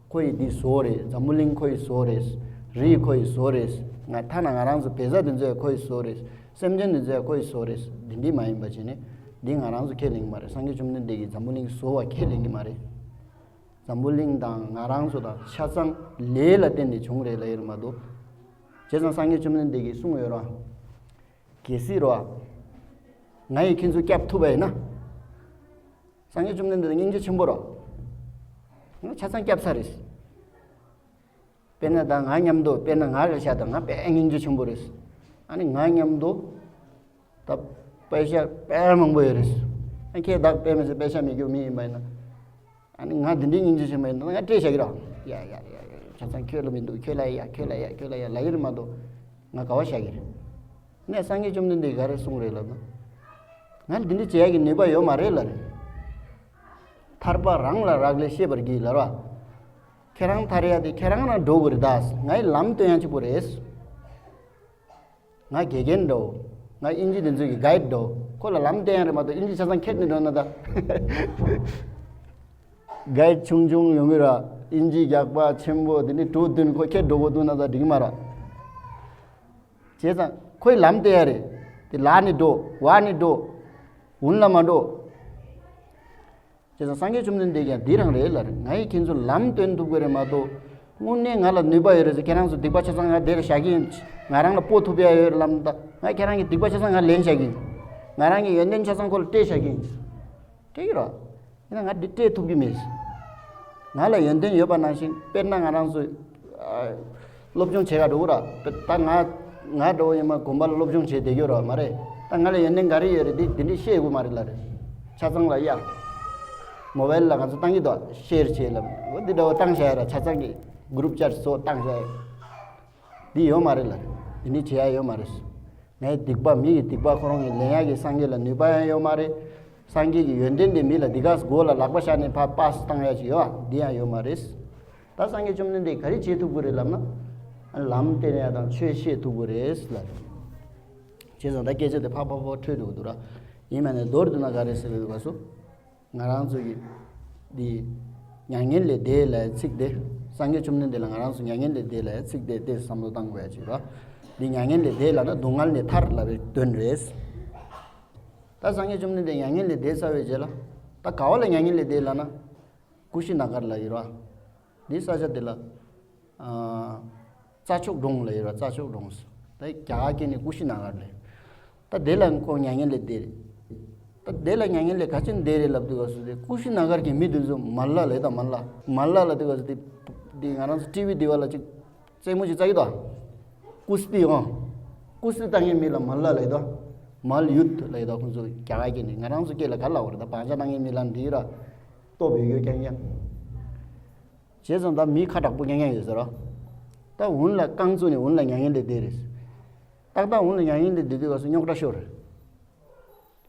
ཁོ་ཡི་འདི་བཟོ་རེད། འཛམ་བུ་གླིང་ཁོ་ཡི་བཟོ་རེད། རི་ཁོ་ཡི་བཟོ་རེད། ང་ཐ་ན་ང་རང་ཚོ་བེ་ཟ་འདི་ཚོ་ཡང་ཁོ་ཡི་བཟོ་རེད། སེམས་ཅན་འདི་ཚོ་ཡང་ཁོ་ཡི་བཟོ་རེད། འདི་འདྲ་མ་ཡིན་པ་བྱས་ནས་འདི་ང་རང་ཚོ་ཁས་ལེན་གྱི་མ་རེད། སངས་རྒྱས་བཅོམ་ལྡན་འདས་ཀྱིས་འཛམ་བུ་གླིང་བཟོ་བ་ཁས་ལེན་གྱི་མ་རེད། འཛམ་བུ་གླིང་དང་ང་རང་ཚོ་དང་ཆ་ཚང་ལས་ལ་བརྟེན་ནས་བྱུང་རེད་ལབ་ཡོད་མ་གཏོགས། བྱས་ཙང་སངས་རྒྱས་བཅོམ་ལྡན་འདས་ཀྱིས་གསུངས་ཡོད་ར། གལ་སྲིད་ར། ང་ཡིས་ཁྱེད་ཚོ་སྐྱོབ་ཐུབ་པ་ཡིན་ན། སངས་རྒྱས་བཅོམ་ལྡན་འདས་སྙིང་རྗེ་ཆེན་པོ་ར། ང་ཆ་ཚང་སྐྱོབ་ཚར་རེད། དཔེར་ན་ད་ང་མཉམ་དུ། དཔེར་ན་ང་རེད་བཞག་དང་། ང་དཔེ་སྙིང་རྗེ་ཆེན་པོ་རེད། ཨ་ནི་ང་མཉམ་དུ། ད་པེ་ཤ་དཔེ་མང་པོ་ཡོད་རེད། ཨ་ཁྱེད་བདག་དཔེ་མི་སྲིད་པེ་ཤ་མི་རྒྱུག་མི་ཡིན་པ་ཡིན་ན། ཨ་ནི་ང་འདི་འདྲའི་སྙིང་རྗེ་ཆེན་པོ་ཡིན་ན་ང་སྤྲད་བཞག་གི་ར། ཡ་ཡ་ཡ་ཡ། ཆ་ཚང་ཁྱོད་ལ་མི་འདུག་ཁྱོད་ལ་ཡ། ཁྱོད་ལ་ཡ། ཁྱོད་ལ་ཡ་ལབ་ཡོད་མ་གཏོགས། ང་ག་བ་བཞག་གི་རེད། ནས་སངས་རྒྱས་བཅོམ་ལྡན་འདས་ག་རེ་གསུངས་རེད་ལབ་ན། ང་ལ་འདི་འདྲ་བྱེད་ཡག་གི་ནུས་པ་ཡོད་མ་རེད་ལབ་རེད། ཐར་པ་རང་ལ་རག་ལས་ཤེས་པར་གྱིས་ལབ་ར། ཁྱེད་རང་ཐར་ཡ་དེ་ཁྱེད་རང་རང་འགྲོ་དགོས་རེད་ད། ང་ཡི་ལམ་སྟོན་ཡ་གཅིག་པོ་རེད། ང་དགེ་རྒན་འགྲོ། ང་དབྱིན་ཇི་དེ་ཚོའི་གི་གའིཌ་འགྲོ། ཁོ་ལ་ལམ་སྟོན་ཡ་རེད་མ་གཏོགས་དབྱིན་ཇི་ཆ་ཚང་ཁྱེར་ནས་འགྲོ་ན་ད། གའིཌ་ཆུང་ཆུང་ཡོང་གི་ར། དབྱིན་ཇི་རྒྱག་པ་ཆེན་པོ་དེ་ནི་དྲུག་བདུན་ཁོ་ཁྱེར་འགྲོ་དགོས་འདུག་ན་ད་འགྲིག་གི་མ་ར། བྱས་ཙང་ཁོའི་ལམ་སྟོན་ཡ་རེད། དེ་ལ་ནི་འགྲོ། བ་ནི་འགྲོ། འུན་ལ་མ་འགྲོ། བྱས་ཙང་སངས་རྒྱས་བཅོམ་ལྡན་འདས་ཀྱང་འདི་རང་རེད་ལབ་རེད། ང་ཡིས་ཁྱེད་ཚོ་ལམ་སྟོན་ཐུབ་ཀྱི་རེད་མ་གཏོགས། དངོས་གནས་ང་ལ་ནུས་པ་ཡོད་རེད་ཟེར། ཁྱེད་རང་ཚོ་སྡིག་པ་ཆ་ཚང་ང་འདིར་བཞག་གི་ཡིན། ང་རང་ལ་སྤོ་ཐུབ་ཡ་ཡོད་རེད་ལབ་ན་ད། ང་ཁྱེད་རང་གི་སྡིག་པ་ཆ་ཚང་ང་ལེན་བཞག་གི་ཡིན། ང་རང་གི་ཡོན་ཏན་ཆ་ཚང་ཁོ་ལ་སྤྲད་བཞག་གི་ཡིན། སྤྲད་ཀྱི་རེད། ཡིན་ན་ང་འདི་སྤྲད་ཐུབ་ཀྱི་མེད། ང་ལ་ཡོན་ཏན་ཡོད་པ་ནང་བཞིན། དཔེར་ན་ང་རང་ཚོ་ཨ་སློབ་སྦྱོང་བྱེད་ག་འགྲོ་གི་ར། ད་ང་ང་འགྲོ་ཡིན་མ་དགོན་པ་ལ་སློབ་སྦྱོང་བྱེད་བསྡད་ཡོད་ར་མ་རེད། ད་ང་ལ་ཡོན་ཏན་ག་རེ་ཡོད་རེད། འདི་འདི་འདྲ་བཤད་དགོས་མ་རེད་ལབ་རེད། ཆ་ཚང་ལ་ཡ། མོ་བེལ་ལ་ང་ཚོ་བཏང་གི་འདུག་ཤེར་བྱེད་ལབ། འོ་འདི་འདྲ་བོ་བཏང་བཞག་ཡ་ར། ཆ་ཚང་གི་གུ་རུབ་ཅེཊ་སོགས་བཏང་བཞག་ཡ། འདི་ཡོད་མ་རེད་ལབ་རེད། འདི་འདྲ་བྱེད་ཡ་ཡོད་མ་རེད། ངའི་སྡིག་པ། མི་ཡི་སྡིག་པ་ཁོ་རང་གིས་ལེན་ཡག་གི་སངས་རྒྱས་ལ་ནུས་པ་ཡང་ཡོད་མ་རེད། སངས་རྒྱས་ཀྱི་ཡོན་ཏན་དེ་མི་ལ་འདི་ག་མགོ་ལ་ལག་པ་བཞག་ནས་ཕར་པཱས་བཏང་ཡག་ཅིག་ཡོད་ཨ། འདི་ཡང་ཡོད་མ་རེད། ད་སངས་རྒྱས་བཅོམ་ལྡན་འདས་ག་རེ་བྱེད་ཐུབ་ཀྱི་རེད་ལབ་ན། ལམ་བསྟན་ཡག་དང་ཆོས་བཤད་ཐུབ་ཀྱི་རེད་ལབ་རེད། བྱས་ཙང་ད་སྐད་ཆ་དེ་ཕར་ཕར་ཕར་འཕྲོས་འགྲོ་གི་འདུག་ར། ཡིན་མ་ནས་མདོར་བསྡུ་ན་ག་རེ་ཟེར་བའི་སྐབས་སུ། ང་རང་ཚོ་གི་འདི་མྱ་ངན་ལས་འདས་ལབ་ཡ་ཚིག་དེ། སངས་རྒྱས་བཅོམ་ལྡན་འདས་ལ་ང་རང་ཚོ་མྱ་ངན་ལས་འདས་ལབ་ཡ་ཚིག་དེ་ཏོག་ཙམ་བསམ་བློ་བཏང་དགོས་ཡ་ཅིག་རེད། འདི་མྱ་ངན་ལས་འདས་ལབ་ན་སྡུག་བསྔལ་ནས་ཐར་ལབ་པའི་དོན་རེད། ད་སངས་རྒྱས་བཅོམ་ལྡན་འདས་མྱ་ངན་ལས་འདས་ཚར་བའི་རྗེས་ལ། ད་ག་བ་ལ་མྱ་ངན་ལས་འདས་ལབ་ན། ཀུ་ཤི་ན་གར་ལབ་ཡོད་རེད། འདི་ས་ཆ་འདི་ལ། ཨ། རྩྭ་མཆོག་གྲོང་ལབ་ཡོད་རེད། རྩྭ་མཆོག་གྲོང་ཟེར། ད་རྒྱ་གར་སྐད་ནས་ཀུ་ཤི་ན་གར་ལབ། ད་དེ་ལ་ཁོ་མྱ་ངན་ལས་འདས་རེད། ད་དེ་ལ་མྱ་ངན་ལས་ག་ཅི་འདས་རེད་ལབ་དུས་སྐབས་སུ་དེ་ཀུ་ཤི་ན་གར་གྱི་མི་དེ་ཚོ་མལ་ལ་ལབ་ད། མལ་ལ། མལ་ལ་ལབ་དུས་སྐབས་སུ་དེ། དེ་ང་རང་ཚོ་ཊི་ཝི་འདི་བ་ལ་ཅིག་རྩེད་མོ་ཅིག་རྩེ་གི་འདུག་ཀུ་སྟི་ཨང་། ཀུ་སྟི་བཏང་མཁན་མི་ལ་མལ་ལ་ལབ་ད། མལ་ཡུད་ལབ་ད། ཁོང་ཚོ་རྒྱ་གར་སྐད་ནས། ང་རང་ཚོ་སྐད་ལ་ག་ལབ་དགོས་རེད། ད་བག་ཆགས་བཏང་མཁན་མི་ལ་འདི་ར། སྟོབས་ཡོད་ཡོད་རྐྱང་རྐྱང་། བྱས་ཙང་ད་མི་ཁ་དྲག་པོ་རྐྱང་རྐྱང་ཡོད་ཟེར་རོ། ད་འུན་ལ་རྐང་བཙུགས་ནས་འུན་ལ་མྱ་ངན་ལས་འདས་རེད། ཏག་ཏག་འུན་ལ་མྱ་ངན་ལས་འདས་དུས་སྐབས་སུ་རྙོག་དྲ་ཤོར་རེད།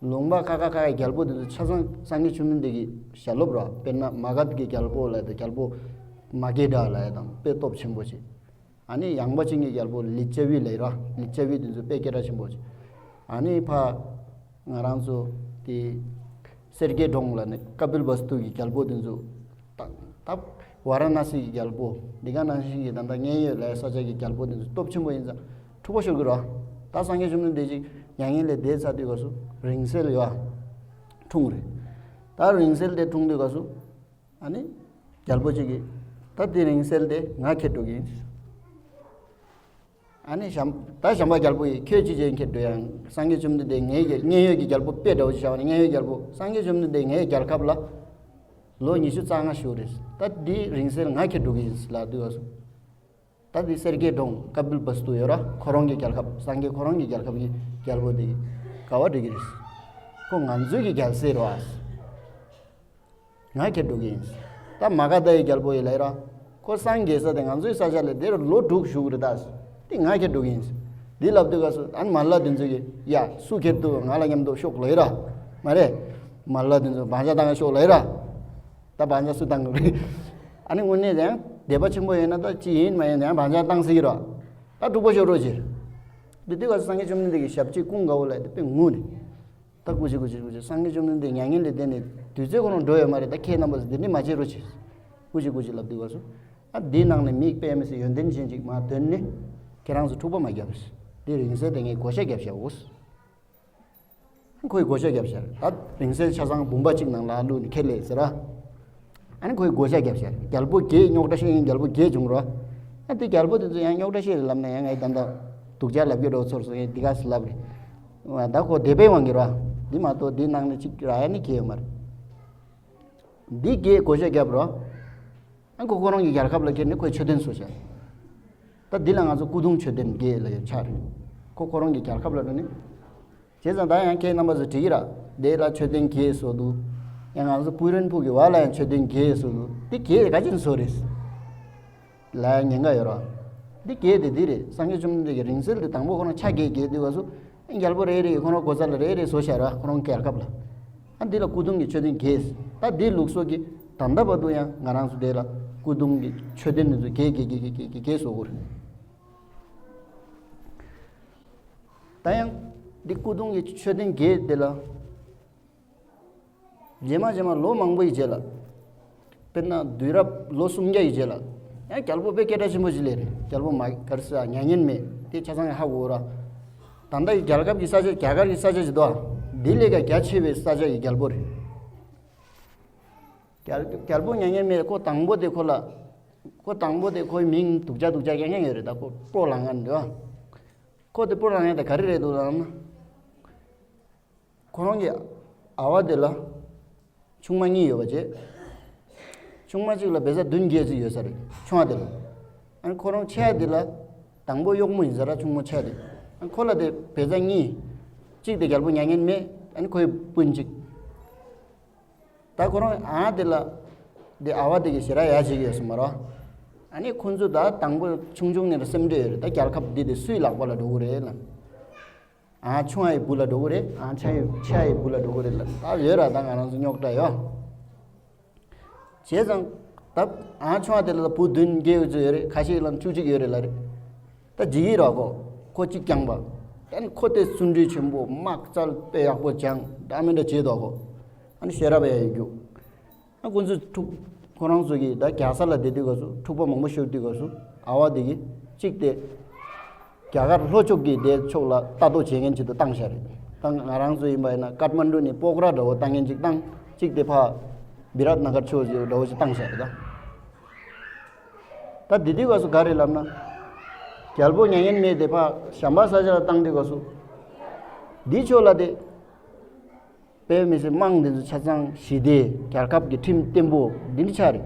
ལུང་པ་ཁ་ཁ་ཁ་ཁའི་རྒྱལ་པོ་དེ་ཚོ་ཆ་ཚང་སངས་རྒྱས་བཅོམ་ལྡན་འདས་ཀྱི་ཞལ་སློབ་ར། དཔེར་ན་མ་ག་དྷ་གི་རྒྱལ་པོ་ལབ་ཡ་དང་། རྒྱལ་པོ་མ་གེ་ཌ་ལབ་ཡ་དང་། དཔེ་སྟོབས་ཆེན་པོ་ཅིག་ཨ་ནི་ཡངས་པ་ཅན་གྱི་རྒྱལ་པོ་ལི་ཙ་བི་ལབ་ཡ་ར། ལི་ཙ་བི་དེ་ཚོ་དཔེ་སྐད་གྲགས་ཆེན་པོ་ཅིག་ཨ་ནི་ཕ་ང་རང་ཚོ་དེ་སེར་སྐྱའི་གྲོང་ལ་ནི་ཀ་པིལ་བསྟུ་གི་རྒྱལ་པོ་དེ་ཚོ། ད་ད་ཝ་ར་ཎ་སི་གི་རྒྱལ་པོ། འདི་ག་ནང་བཞིན་གྱི་ད་ལྟ་མཉན་ཡོད་ལབ་ས་ཆ་གི་རྒྱལ་པོ་དེ་ཚོ་སྟོབས་ཆེན་པོ་ཡིན་ཙང་འཁྲུག་པ་ཤོར་གི་ར། ད་སངས་རྒྱས་བཅོམ་ལྡན་འདས་ཅིག་མྱ་ངན་ལས་འདས་ཚར་དུས་སྐབས་སུ་རིང་བསྲེལ་ཡོད་ཨ། འཁྲུངས་རེད། ད་རིང་བསྲེལ་དེ་འཁྲུངས་དུས་སྐབས་སུ། ཨ་ནི་རྒྱལ་པོ་གཅིག་གིས། ད་དེ་རིང་བསྲེལ་དེ་ང་ཁྱེར་འགྲོ་གི་ཡིན། ཨ་ནི་བྱམས། ད་བྱམས་པ་རྒྱལ་པོ་ཡིས་ཁྱོད་ཅི་བྱས་ཁྱེར་འགྲོ་ཡ། སངས་རྒྱས་བཅོམ་ལྡན་འདས་ངའི་རྒྱལ། མཉན་ཡོད་ཀྱི་རྒྱལ་པོ་དཔེ་འདྲ་བོ་ཞིག་བཞག་པ་ནི། མཉན་ཡོད་རྒྱལ་པོ། སངས་རྒྱས་བཅོམ་ལྡན་འདས་ངའི་རྒྱལ་ཁབ་ལ་ལོ་ཉི་ཤུ་རྩ་ལྔ་བཞུགས་རེད། ད་འདི་རིང་བསྲེལ་ང་ཁྱེར་འགྲོ་གི་ཡིན་ལབ་དུས་སྐབས་སུ། ད་འདི་སེར་སྐྱའི་གྲོང་ཀ་པིལ་བསྟུ་ཡོད་ར། ཁོ་རང་གི་རྒྱལ་ཁབ། སངས་རྒྱས་ཁོ་རང་གི་རྒྱལ་ཁབ་ཀྱི་རྒྱལ་པོ་དེ་ག་བ་འགྲིག་གི་རེད། ཁོ་ང་ཚོའི་གི་རྒྱལ་སྲས་རེད་བ། ང་ཁྱེར་འགྲོ་གི་ཡིན། ད་མ་ག་དྷ་ཡི་རྒྱལ་པོ་ཡི་ལབ་ར། ཁོ་སངས་རྒྱས་ས་དེ་ང་ཚོའི་ས་ཆ་ལས་དེར་ལོ་དྲུག་བཞུགས་རེད་ད། དེ་ང་ཁྱེར་འགྲོ་གི་ཡིན། འདི་ལབ་དུས་སྐབས་སུ་ཨ་ནི་མ་ལ་དེ་ཚོ་གིས་ཡ་སུ་ཁྱེར་དུ་ང་ལ་མཉམ་དུ་ཤོག་ལབ་ཡི་ར། མ་རེད། མ་ལ་དེ་ཚོ་བང་ཆ་བཏང་ཤོག་ལབ་ཡི་ར། ད་བང་ཆ་སུ་བཏང་གི་རེད། ཨ་ནི་དངོས་གནས་ཡང་དད་པ་ཆེན་པོ་ཡོད་ན་ད་ཅི་ཡིན་མ་ཡིན་ཡང་བང་ཆ་བཏང་སྲིད་ཀྱི་ར། ད་འཁྲུག་པ་ཤོར་རོགས་བྱེད། འདི་དུས་སྐབས་སུ་སངས་རྒྱས་བཅོམ་ལྡན་འདས་ཀྱི་ཞབས་ཕྱི་ཀུན་དགའ་བོ་ལ་དེ་དཔེ་ངུ་ནས། ད་སྐུ་མཁྱེན་སྐུ་མཁྱེན་སྐུ་མཁྱེན་སངས་རྒྱས་བཅོམ་ལྡན་འདས་མྱ་ངན་ལས་འདས་ནས་དུས་ཚོད་ཁོ་རང་འགྲོ་ཡོད་མ་རེད། ད་ཁྱེད་རྣམ་པ་ཚོ་འདི་འདྲ་མ་བྱེད་རོགས་བྱེད། སྐུ་མཁྱེན་སྐུ་མཁྱེན་ལབ་དུས་སྐབས་སུ། ཨ་འདིའི་ནང་ནས་མི་དཔེ་མི་སྲིད་ཡོན་ཏན་ཅན་ཅིག་མར་ཐོན་ནས། ཁྱེད་རང་ཚོ་འཁྲུག་པ་མ་རྒྱབ། འདི་རིང་བསྲེལ་དེ་ངས་བགོ་བཤའ་རྒྱབ་བཞག་འོ། ཁོས་བགོ་བཤའ་རྒྱབ་ཤར། ད་རིང་བསྲེལ་ཆ་ཚང་བུམ་པ་གཅིག་ནང་ལ་བླུགས་ནས་ཁྱེར་སླེབས་ཟེར་ར། ཨ་ནི་ཁོས་བགོ་བཤའ་རྒྱབ་ཤར། རྒྱལ་པོ་བརྒྱད་རྙོག་དྲ་བཤད་ཡིན། རྒྱལ་པོ་བརྒྱད་བྱུང་ར། ཨ་དེ་རྒྱལ་པོ་དེ་ཚོ་ཡང་རྙོག་དྲ་བཤད་རེད་ལབ་ན་ཡང་ངས་ད་ལྟ་སྡུག་ཅག་ལབ་ཀྱི་འགྲོ་ཚོར་སོང་། ངས་འདི་ག་སེ་ལབ་རེད། ད་ཁོ་དད་པའི་དབང་གིས་ར། འདི་མ་གཏོགས་འདི་ནང་ནས་གཅིག་རག་ཡ་ནི་གལ་ཡོད་མ་རེད། འདི་བརྒྱད་བགོ་བཤའ་བརྒྱབ་ར། ཨ་ཁོ་ཁོ་རང་གི་རྒྱལ་ཁབ་ལ་ཁྱེར་ནས་ཁོས་མཆོད་རྟེན་བཟོ་བྱས། ད་འདི་ལ་ང་ཚོ་སྐུ་གདུང་མཆོད་རྟེན་བརྒྱད་ལབ་ཡོད་ཆགས་རེད། ཁོ་ཁོ་རང་གི་རྒྱལ་ཁབ་ལ་འགྲོ་ནས། བྱས་ཙང་ད་ཡང་ཁྱེད་རྣམ་པ་ཚོ་དྲིས་ཀྱི་ར། དེ་ལ་མཆོད་རྟེན་བརྒྱད་བཟོ་འདུག་ཡང་ང་ཚོ་པུ་རན་ཕུག་གི་བར་ལ་ཡང་མཆོད་རྟེན་བརྒྱད་བཟོ་འདུག་འདི་བརྒྱད་ག་ཅིན་བཟོ་རེད། ལ་ཡང་ཉེན་ཁ་ཡོད་ར། འདི་བརྒྱད་དེ་འདི་རེད། སངས་རྒྱས་བཅོམ་ལྡན་འདས་ཀྱི་རིང་བསྲེལ་དེ་དང་པོ་ཁོ་རང་ཆ་བརྒྱད་བརྒྱད་དུས་སྐབས་སུ། རྒྱལ་པོ་རེ་རེ་ཁོ་རང་སྒོ་རྩ་ལ་རེ་རེ་བཟོ་བཞག་ར། ཁོ་རང་རྒྱལ་ཁབ་ལ། ཨ་འདི་ལ་སྐུ་གདུང་གི་མཆོད་རྟེན་བརྒྱད། ད་འདི་ལུགས་སྲོལ་གྱི་ད་ལྟ་བར་དུ་ཡང་ང་རང་ཚོ་དེ་ལ་སྐུ་གདུང་གི་མཆོད་རྟེན་འདི་ཚོ་བརྒྱད་བརྒྱད་བརྒྱད་བཟོ་དགོས་རེད། ད་ཡང་འདི་སྐུ་གདུང་གི་མཆོད་རྟེན་བརྒྱད་དེ་ལ། རྗེས་མ་རྗེས་མ་ལོ་མང་པོ་ཡི་རྗེས་ལ། དཔེར་ན་དུས་རབས་ལོ་སུམ་བརྒྱ་ཡི་རྗེས་ལ། ཡང་རྒྱལ་པོ་དཔེ་སྐད་གྲགས་ཆེན་པོ་ཞིག་སླེབས་རེད། རྒྱལ་པོ་མ་ག་རེ་ཟེར་མྱ་ངན་མེད་དེ་ཆ་ཚང་ཡང་ཧ་གོ་ར། ད་ལྟ་ཡི་རྒྱལ་ཁབ་ཀྱི་ས་ཆ་རྒྱ་གར་གྱི་ས་ཆ་ཞིག་འདུག་འདི་ལས་ཀ་རྒྱ་ཆེ་བའི་ས་ཆ་ཡི་རྒྱལ་པོ་རེད། རྒྱལ་རྒྱལ་པོ་མྱ་ངན་མེད་ཁོ་དང་པོ་དེ་ཁོ་ལ། ཁོ་དང་པོ་དེ་ཁོའི་མིང་སྡུག་ཅག་སྡུག་ཅག་རྐྱང་རྐྱང་ཡོད་རེད། ད་ཁོ་སྤྲོ་ལངས་མཁན་འདུག་ཁོ་དེ་སྤྲོ་ལངས་མཁན་དེ་ག་རེ་རེད་འདུག་ལབ་ན། ཁོ་རང་གི་ཨ་བ་དེ་ལ་ཆུང་མ་གཉིས་ཡོད་པ་བྱས། ཆུང་མ་གཅིག་ལ་བོད་ཟླ་བདུན་བརྒྱད་ཙམ་ཡོད་ས་རེད། ཆུང་བ་དེ་ལ། ཨ་ནི་ཁོ་རང་ཆེ་བ་དེ་ལ་དང་པོ་གཡོག་མོ་ཡིན་ས་ར། ཆུང་མ་ཆེ་བ་དེ། ཨ་ནི་ཁོ་ལ་དེ་བོད་ཟླ་གཉིས། གཅིག་དེ་རྒྱལ་པོ་མྱ་ངན་མེད། ཨ་ནི་ཁོའི་སྤུན་གཅིག་ད་ཁོ་རང་ཨ་དེ་ལ་དེ་ཨ་བ་དེ་གི་ཞེ་དྲག་ཡ་བྱེད་ཀྱི་ཡོད་ས་མ་རེད། ཨ་ནི་ཁོ་ཚོ་ད་དང་པོ་ཆུང་ཆུང་ནས་ར་སེམས་ཁྲལ་ཡོད་རེད། ད་རྒྱལ་ཁབ་འདི་དེ་སུའི་ལག་པ་ལ་འགྲོ་གི་རེད་ལབ། ཨ་ཆུང་བ་ཡི་བུ་ལ་འགྲོ་གི་རེད། ཨ་ཆེ་ཡི་ཆེ་བ་ཡི་བུ་ལ་འགྲོ་གི་རེད་ལབ། ད་ཡོད་ར། ད་ང་རང་ཚོ་རྙོག་དྲ་ཡོད། བྱས་ཙང་ད་ཨ་ཆུང་བ་དེ་ལ་བུ་བདུན་བརྒྱད་ཙམ་ཡོད་རེད། ཁ་ཤས་ལ་བཅུ་གཅིག་ཡོད་རེད་ལབ་རེད། ད་འཇིགས་ཡིད་ར་ཁོ། ཁོ་གཅིག་རྐྱང་པ། ཨ་ནི་ཁོ་དེ་བརྩོན་འགྲུས་ཆེན་པོ། དམག་རྩལ་དཔེ་ཡག་པོ་སྦྱངས། འདྲ་མི་འདྲ་བྱེད་དོ་ཁོ། ཨ་ནི་ཤེས་རབ་ཡ་ཡི་རྒྱུགས། ཨ་ཁོ་ཚོས་འཁྲུག་ཁོ་རང་ཚོ་གིས་ད་རྒྱལ་ས་ལ་བསྡད་དུས་སྐབས་སུ་འཁྲུག་པ་མང་པོ་ཤོར་དུས་སྐབས་སུ་ཨ་བ་དེ་གིས་གཅིག་དེ། རྒྱ་གར་ལྷོ་ཕྱོགས་ཀྱི་དེ་ཕྱོགས་ལ་ལྟ་རྟོག་བྱེད་མཁན་ཅིག་ཏུ་བཏང་བཞག་རེད། ད་ང་རང་ཚོ་ཡིན་པ་ཡིན་ན་ཀཏ་མན་ཌུ་ནས་པོག་ར་འདྲ་བོ་བཏང་མཁན་ཅིག་བཏང་། གཅིག་དེ་ཕ་བི་རཱཏ་ན་གར་ཕྱོགས་ཀྱི་འདྲ་བོ་ཅིག་བཏང་བཞག་རེད་ད། ད་དེ་དུས་སྐབས་སུ་ག་རེ་ལབ་ན། རྒྱལ་པོ་མྱ་ངན་མེད་དེ་ཕ་གཞན་པ་ས་ཆ་ལ་བཏང་དུས་སྐབས་སུ། འདི་ཕྱོགས་ལ་དེ། དཔེ་མི་སྲིད་དམངས་འདི་ཚོ་ཆ་ཚང་ཞི་བདེ། རྒྱལ་ཁབ་ཀྱི་ཁྲིམས་བརྟན་པོ་འདི་འདྲ་ཆགས་རེད།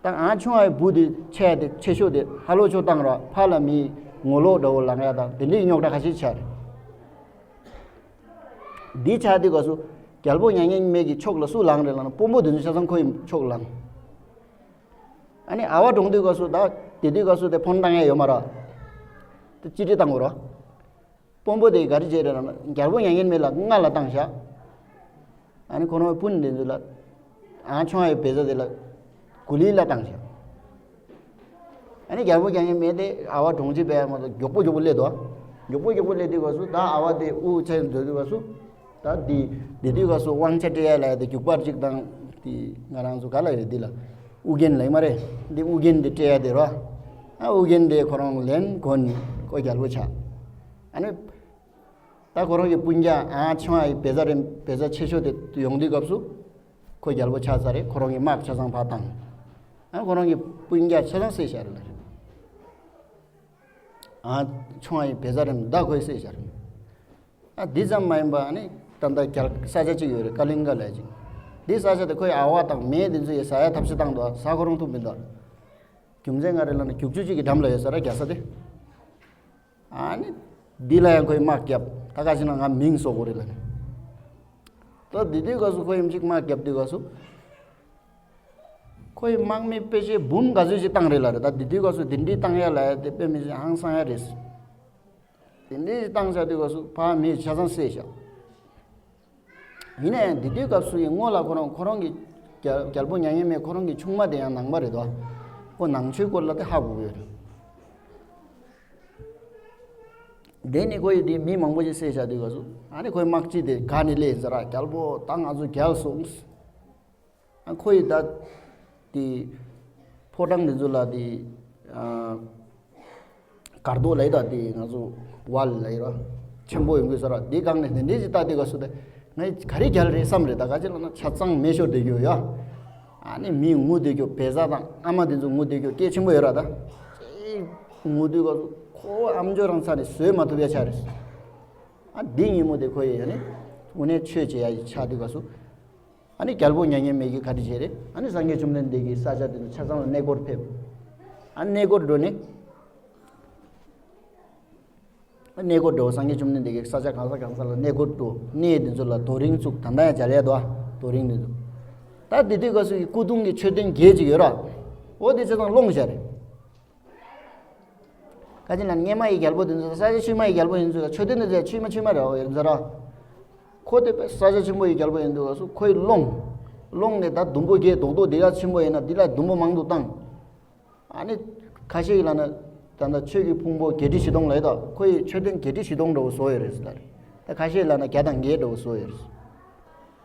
ད་ཨ་ཆུང་བའི་བུ་དེ་ཆེ་དེ་ཆེ་ཤོས་དེ་ཧ་ལོ་ཆོ་བཏང་ར་ཕ་ལ་མི་ངོ་ལོག་འདྲ་བོ་ལངས་ཡ་དང་དེ་འདྲའི་རྙོག་དྲ་ཁ་ཤས་ཆགས་རེད། འདི་ཆགས་དུས་སྐབས་སུ་རྒྱལ་པོ་མྱ་ངན་མེད་ཀྱི་ཕྱོགས་ལ་སུ་ལངས་རེད་ལབ་ན་དཔོན་པོ་དེ་ཚོ་ཆ་ཚང་ཁོའི་ཕྱོགས་ལངས། ཨ་ནི་ཨ་བ་གྲོངས་དུས་སྐབས་སུ་ད་དེ་དུས་སྐབས་སུ་དེ་ཕོན་བཏང་ཡ་ཡོད་མ་རེད། དེ་ཅི་ཅི་བཏང་དགོས་རེད། དཔོན་པོ་དེ་ག་རེ་བྱས་རེད་ལབ་ན་རྒྱལ་པོ་མྱ་ངན་མེད་ལ་མངའ་ལ་བཏང་བཞག་ཨ་ནི་ཁོ་རང་སྤུན་དེ་ཚོ་ལ་ཨ་ཆུང་བའི་བེ་ཟ་དེ་ལ་གུ་ལི་ལ་བཏང་བཞག་ཨ་ནི་རྒྱལ་པོ་མྱ་ངན་མེད་དེ་ཨ་བ་གྲོངས་རྗེས་པས་མ་གཏོགས་མགྱོགས་པོ་མགྱོགས་པོ་སླེབས་འདུག་མགྱོགས་པོ་མགྱོགས་པོ་སླེབས་དུས་སྐབས་སུ་ད་ཨ་བ་དེ་དབུ་ཆེན་འཛུལ་དུས་སྐབས་སུ་ད་དེ་དེ་དུས་སྐབས་སུ་དབང་ཆ་སྤྲད་ཡ་ལ་ཡ་དེ་རྒྱུག་པར་གཅིག་དང་དེ་ང་རང་ཚོ་ག་ལ་ཡོད་དེ་ལ་ཨུ་རྒྱན་ལ་ཡིན་མ་རེད། དེ་ཨུ་རྒྱན་དེ་སྤྲད་ཡ་དེ་རོ། ཨ་ཨུ་རྒྱན་དེ་ཁོ་རང་ལེན་གོ་ནི་ཁོ་རྒྱལ་པོ་ཆགས། ཨ་ནི། ད་ཁོ་རང་གི་སྤུན་ཀྱག་ཨ་ཆུང་བ་ཡི་བེ་ཟ་རེ་བེ་ཟ་ཆེ་ཤོས་དེ་ཡོང་དུས་སྐབས་སུ། ཁོ་རྒྱལ་པོ་ཆགས་ཚར་རེད། ཁོ་རང་གི་དམག་ཆ་ཚང་ཕར་བཏང་། ཨ་ཁོ་རང་གི་སྤུན་ཀྱག་ཆ་ཚང་བསད་བཞག་རེད་ལ། ཨ་ཆུང་བ་ཡི་བེ་ཟ་རེ་མདའ་ཁོས་བསད་བཞག་རེད། ཨ་འདི་ཙམ་མ་ཡིན་པ་ཨ་ནི་ད་ལྟ་རྒྱལ་ས་ཆ་གཅིག་ཡོད་རེད། ཀ་ལིང་ག་ལབ་ཅིག་འདི་ས་ཆ་དེ་ཁོའི་ཨ་བ་དང་མེས་དེ་ཚོ་ཡི་ཟ་ཡ་ཐབས་ཤེས་བཏང་འདུག་ཟ་ཁོ་རང་ཐུབ་མི་འདུག་རྒྱུ་མཚན་ག་རེ་ལབ་ན་རྒྱུག་ཆུ་གཅིག་གི་འགྲམ་ལ་ཡོད་ས་ར་རྒྱལ་ས་དེ། ཨ་ནི། འདི་ལ་ཡང་ཁོས་དམག་བརྒྱབ། ད་ག་ཅི་ན་ང་མིང་བཟོ་དགོས་རེད་ལབ་ནས། ད་འདི་དུས་སྐབས་སུ་ཁོ་ཡིན་ཅིག་དམག་བརྒྱབ་དུས་སྐབས་སུ། ཁོ་ཡི་དམག་མི་དཔེ་ཆའི་འབུམ་ག་ཚོད་ཅིག་བཏང་རེད་ལབ་རེད། ད་འདི་དུས་སྐབས་སུ་འདི་འདྲའི་བཏང་ཡ་ལ་ཡ་དེ་དཔེ་མི་སྲིད་ཧང་སང་ཡ་རེད། དེ་འདྲའི་བཏང་བྱ་དུས་སྐབས་སུ་ཕར་མི་ཆ་ཚང་བསད་བཞག་ཡིན་ན་ཡང་དེ་དུས་སྐབས་སུ་ཡི་སྔོན་ལ་ཁོ་རང་ཁོ་རང་གི་རྒྱལ་རྒྱལ་པོ་མྱ་ངན་མེད་ཁོ་རང་གི་ཆུང་མ་དེ་ཡང་ནང་པ་རེད་དོ། ཁོ་ནང་ཆོས་སྐོར་ལ་དེ་ཧ་གོ་གི་ཡོད་རེད། དེ་ནི་ཁོ་ཡི་དེ་མི་མང་པོ་ཞིག་བསད་བཞག་དུས་སྐབས་སུ་ཨ་ནི་ཁོའི་དམག་སྤྱི་དེ་ག་ནས་སླེབས་ཟེར་ར། རྒྱལ་པོ་ད་ང་ཚོ་རྒྱལ་སོང་། ཨ་ཁོ་ཡི་ད་དེ་ཕོ་བྲང་དེ་ཚོ་ལ་དེ་ཨ་སྒར་རྡོ་ལས་ད་དེ་ང་ཚོ་ཝལ་ལས་ར་ཆེན་པོ་ཡོང་གི་ཟེར་ར། དེ་སྒང་ནས་དེ་འདྲའི་ཞིག་ལྟ་དུས་སྐབས་སུ་དེ་ང་ག་རེ་རྒྱལ་རེད་བསམ་རེད། ད་ག་ཅི་ལ་ན་ཆ་ཚང་མེ་ཤོར་བསྡད་རྒྱུ་ཡ། ཨ་ནི་མི་ངུ་བསྡད་རྒྱུ་བེ་ཟ་དང་ཨ་མ་དེ་ཚོ་ངུ་བསྡད་རྒྱུ་སྐད་ཆེན་པོ་ཡོད་ར། ད་ཅེ་ངུ་དུས་སྐབས་སུ་ཁོ་ཨམ་ཅོག་རང་ཚ་ནས་བཟོད་མ་ཐུབ་ཡ་ཆགས་རེད། ཨ་འདི་ཉིན་མོ་དེ་ཁོ་ཡི་ཡ་ནི་དངོས་གནས་ཆོས་བྱེད་ཡ་ཡི་ཆགས་དུས་སྐབས་སུ། ཨ་ནི་རྒྱལ་པོ་མྱ་ངན་མེད་ཀྱིས་ག་རེ་བྱས་རེད། ཨ་ནི་སངས་རྒྱས་བཅོམ་ལྡན་འདས་ཀྱི་ས་ཆ་དེ་ཚོ་ཆ་ཚང་ལ་གནས་སྐོར་ཕེབས། ཨ་གནས་སྐོར་འགྲོ་ནས། གནས་སྐོར་འགྲོ་སངས་རྒྱས་བཅོམ་ལྡན་འདས་ཀྱི་ས་ཆ་གང་ས་གང་ས་ལ་གནས་སྐོར་འགྲོ། གནས་དེ་ཚོ་ལ་རྡོ་རིང་བཙུགས། ད་ལྟ་ཡང་མཇལ་ཡ་འདུག་ཨ་རྡོ་རིང་དེ་ཚོ། ད་དེ་དུས་སྐབས་སུ་ཡི་སྐུ་གདུང་གི་མཆོད་རྟེན་བརྒྱད་ཅིག་ཡོད་ར། འོ་དེ་ཆ་ཚང་སློང་བཞག་རེད། ཁ་ཅིག་ལ་སྔས་མ་ཡི་རྒྱལ་པོ་དེ་ཚོ་ས་ཆ་ཕྱི་མ་ཡི་རྒྱལ་པོ་ཡིན་ཚུལ་ལ་མཆོད་རྟེན་དེ་ཚོ་ཕྱི་མ་ཕྱི་མ་རེད་འོ་ཡོད་ཚོད་ར། ཁོ་དེ་པས་ས་ཆ་ཆེན་པོ་ཡི་རྒྱལ་པོ་ཡིན་དུས་སྐབས་སུ་ཁོ་ཡི་སློང་། སློང་ནས་ད་ཟླུམ་པོ་བརྒྱད་རྡོག་རྡོག་འདི་ག་ཆེན་པོ་ཡིན་ན་འདི་ལ་ཟླུམ་པོ་མང་དུ་བཏང་། ཨ་ནི་ཁ་ཤས་ཡིན་ལ་ན་ད་ལྟ་ཆོས་ཀྱི་ཕུང་པོ་བརྒྱད་ཁྲི་བཞི་སྟོང་ལས་ད་ཁོ་ཡི་མཆོད་རྟེན་བརྒྱད་ཁྲི་བཞི་སྟོང་འདྲ་བོ་བཟོ་ཡོད་རེད་ཟེར་ལ་རེད། ད་ཁ་ཤས་ལ་ན་བརྒྱ་དང་བརྒྱད་འདྲ་བོ་བཟོ་ཡོད་རེད།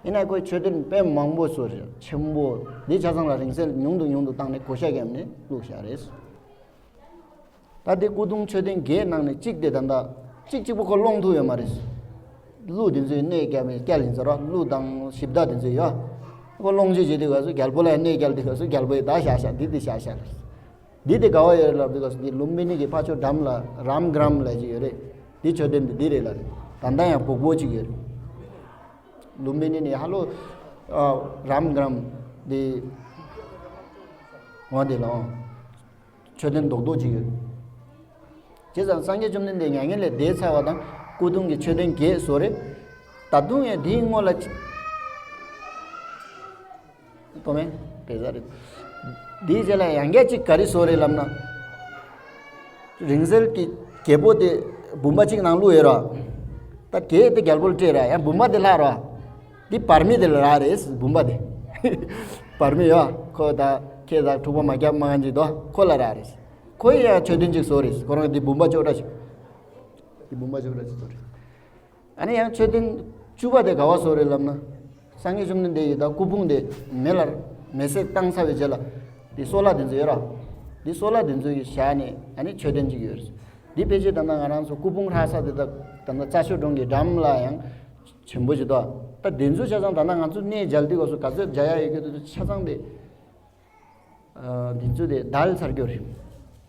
ཡིན་ན་ཁོའི་མཆོད་རྟེན་དཔེ་མང་པོ་བཟོ་རེད་ཆེན་པོ། འདི་ཆ་ཚང་ལ་རིང་བསྲེལ་ཉུང་དུ་ཉུང་དུ་བཏང་ནས་བགོ་བཤའ་བརྒྱབ་ནས་བླུགས་བཞག་རེད། ད་དེ་སྐུ་གདུང་མཆོད་རྟེན་བརྒྱད་ནང་ནས་གཅིག་དེ་ད་ལྟ་གཅིག་གཅིག་པོ་ཁོ་སློང་ཐུབ་ཡོད་མ་རེད། ཀླུ་དེ་ཚོས་གནོད་བསྐྱལ་བའི་བསྐྱལ་ཡིན་ཟེར་རོ། ཀླུ་དང་གཞི་བདག་དེ་ཚོས་ཡོ། ཁོ་སློང་བྱེད་བྱེད་དུས་སྐབས་སུ་རྒྱལ་པོ་ལ་གནོད་བསྐྱལ་དུས་སྐབས་སུ་རྒྱལ་པོས་ད་བཞག་བཞག་འདི་དེ་བཞག་བཞག་ལ། འདི་དེ་ག་བ་ཡོད་ལབ་དུས་སྐབས་སུ་འདི་ལུམ་བི་ནི་གི་ཕ་ཆོས་འགྲམ་ལ་རམ་གྲམ་ལ་ཅིག་ཡོད་རེད། འདི་མཆོད་རྟེན་འདི་འདི་རེད་ལ་རེད། ད་ལྟ་ཡང་སྦུག་སྦུག་ཅིག་ཡོད་རེད། ལུམ་བི་ནི་ནི་ཧ་ལོ། རམ་གྲམ་འདི་འོ་འདི་ལ་འོང་། མཆོད་རྟེན་རྡོག་རྡོག་ཅིག་ཡོད། བྱས་ཙང་སངས་རྒྱས་བཅོམ་ལྡན་འདས་མྱ་ངན་ལས་འདས་ཚར་བ་དང་སྐུ་གདུང་གི་མཆོད་རྟེན་བརྒྱད་བཟོ་རེད། ད་དུང་ཡང་དེའི་སྔོན་ལ་ཅི། དོ་མེ། དེ་ཟ་རེད། དེའི་རྗེས་ལ་ཡང་བསྐྱར་ཅིག་ག་རེ་བཟོ་རེད་ལབ་ན། རིང་བསྲེལ་གྱི་རྒྱལ་པོ་དེ་བུམ་པ་གཅིག་ནང་བླུགས་ཡོད་ར། ད་རྒྱལ་དེ་རྒྱལ་པོར་སྤྲད་ར་ཡང་བུམ་པ་དེ་ལྷག་ར། འདི་བར་མི་དེ་ལ་རག་རེད་བུམ་པ་དེ། བར་མི་ཡོ། ཁོ་ད་ཁྱེད་ད་འཁྲུག་པ་མ་རྒྱབ་མ་གང་ཅིག་དོ་ཁོ་ལ་རག་རེད། ཁོ་ཡི་ཡང་མཆོད་རྟེན་ཅིག་བཟོ་རེད། ཁོ་རང་འདི་བུམ་པ་ཅོག་འདྲ་ཞིག་འདི་བུམ་པ་ཅོག་འདྲ་ཞིག་བཟོ་རེད། ཨ་ནི་ཡང་མཆོད་རྟེན་བཅུ་པ་དེ་ག་བ་བཟོ་རེད་ལབ་ན། སངས་རྒྱས་བཅོམ་ལྡན་འདས་ཡི་ད་སྐུ་ཕུང་དེ་མེ་ལ་མེ་བསྲེགས་བཏང་ཚར་བའི་རྗེས་ལ། འདི་སོལ་བ་དེ་ཚོ་ཡོད་ར། འདི་སོལ་བ་དེ་ཚོ་ཡི་བཞག་ནས་ཨ་ནི་མཆོད་རྟེན་ཅིག་ཡོད་རེད། འདི་ཕལ་ཆེར་ད་ལྟ་ང་རང་ཚོ་སྐུ་ཕུང་ལྷག་ས་དེ་དག་ད་ལྟ་རྩྭ་མཆོག་སྒྲོན་གྱི་འགྲམ་ལ་ཡང་ཆེན་པོ་ཞིག་འདུག་ད་དེ་ཚོ་ཆ་ཚང་ད་ལྟ་ང་ཚོ་གནས་མཇལ་དུས་སྐབས་སུ་ག་ཚོད་མཇལ་ཡ་ཡོད་ཀྱི་འདུག་ཆ་ཚང་དེ། ཨ་དེ་ཚོ་དེ་དལ་ཚར་རྒྱུ་རེད།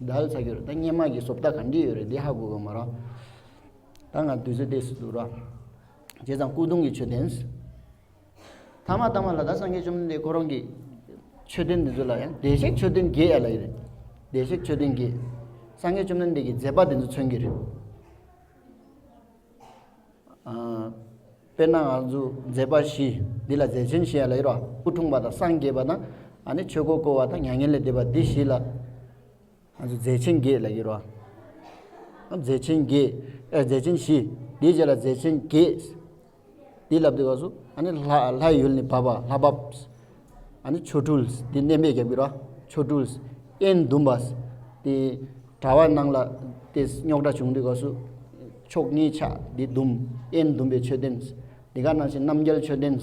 དལ་ཚར་རྒྱུ་རེད། ད་སྔས་མ་གི་བཟོ་ལྟ་ག་འདྲ་ཡོད་རེད་འདི་ཧ་གོ་གི་མ་རེད། ད་ང་དུས་ཚོད་ཏོག་ཙམ་འདུག་ར། བྱས་ཙང་སྐུ་གདུང་གི་མཆོད་རྟེན། ཐ་མ་ཐ་མ་ལ་ད་སངས་རྒྱས་བཅོམ་ལྡན་འདས་ཁོ་རང་གི་མཆོད་རྟེན་འདི་ཚོ་ལ་ཡང་བདེ་གཤེགས་མཆོད་རྟེན་བརྒྱད་ཡ་ལ་ཡི་རེད། བདེ་གཤེགས་མཆོད་རྟེན་བརྒྱད། སངས་རྒྱས་བཅོམ་ལྡན་འདས་ཀྱི་མཛད་པ་འདི་ཚོ་མཚོན་གྱི་རེད། ཨ་དཔེར་ན་ང་ཚོ་མཛད་པ་བཞི་འདི་ལ་མཛད་ཆེན་བཞི་ཡ་ལ་ཡི་རོ། སྐུ་འཁྲུངས་པ་དང་སངས་རྒྱས་པ་དང་ཨ་ནི་ཆོས་འཁོར་བསྐོར་བ་དང་མྱ་ངན་ལས་འདས་པ་འདི་བཞི་ལ། ང་ཚོ་མཛད་ཆེན་བརྒྱད་ལ་ཡོད་རོ། མཛད་ཆེན་བརྒྱད། ཨེ་མཛད་ཆེན་བཞི། དེའི་རྗེས་ལ་མཛད་ཆེན་བརྒྱད། དེ་ལབ་དུས་སྐབས་སུ་ཨ་ནི་ལྷ་ལྷ་ཡུལ་ནས་བབས་པ་ལྷ་བབས། ཨ་ནི་ཆོ་འཕྲུལ་དེ་བསྣན་པས་རྒྱབ་ཀྱི་རོ། ཆོ་འཕྲུལ། དབྱེན་བསྡུམས་པ། དེ་གྲྭ་བ་ནང་ལ་དེ་རྙོག་དྲ་བྱུང་དུས་སྐབས་སུ་ཕྱོགས་གཉིས་ཆགས་དེ་བསྡུམས། དབྱེན་བསྡུམས་པའི་མཆོད་རྟེན། དེ་ག་ནང་བཞིན་རྣམ་རྒྱལ་མཆོད་རྟེན།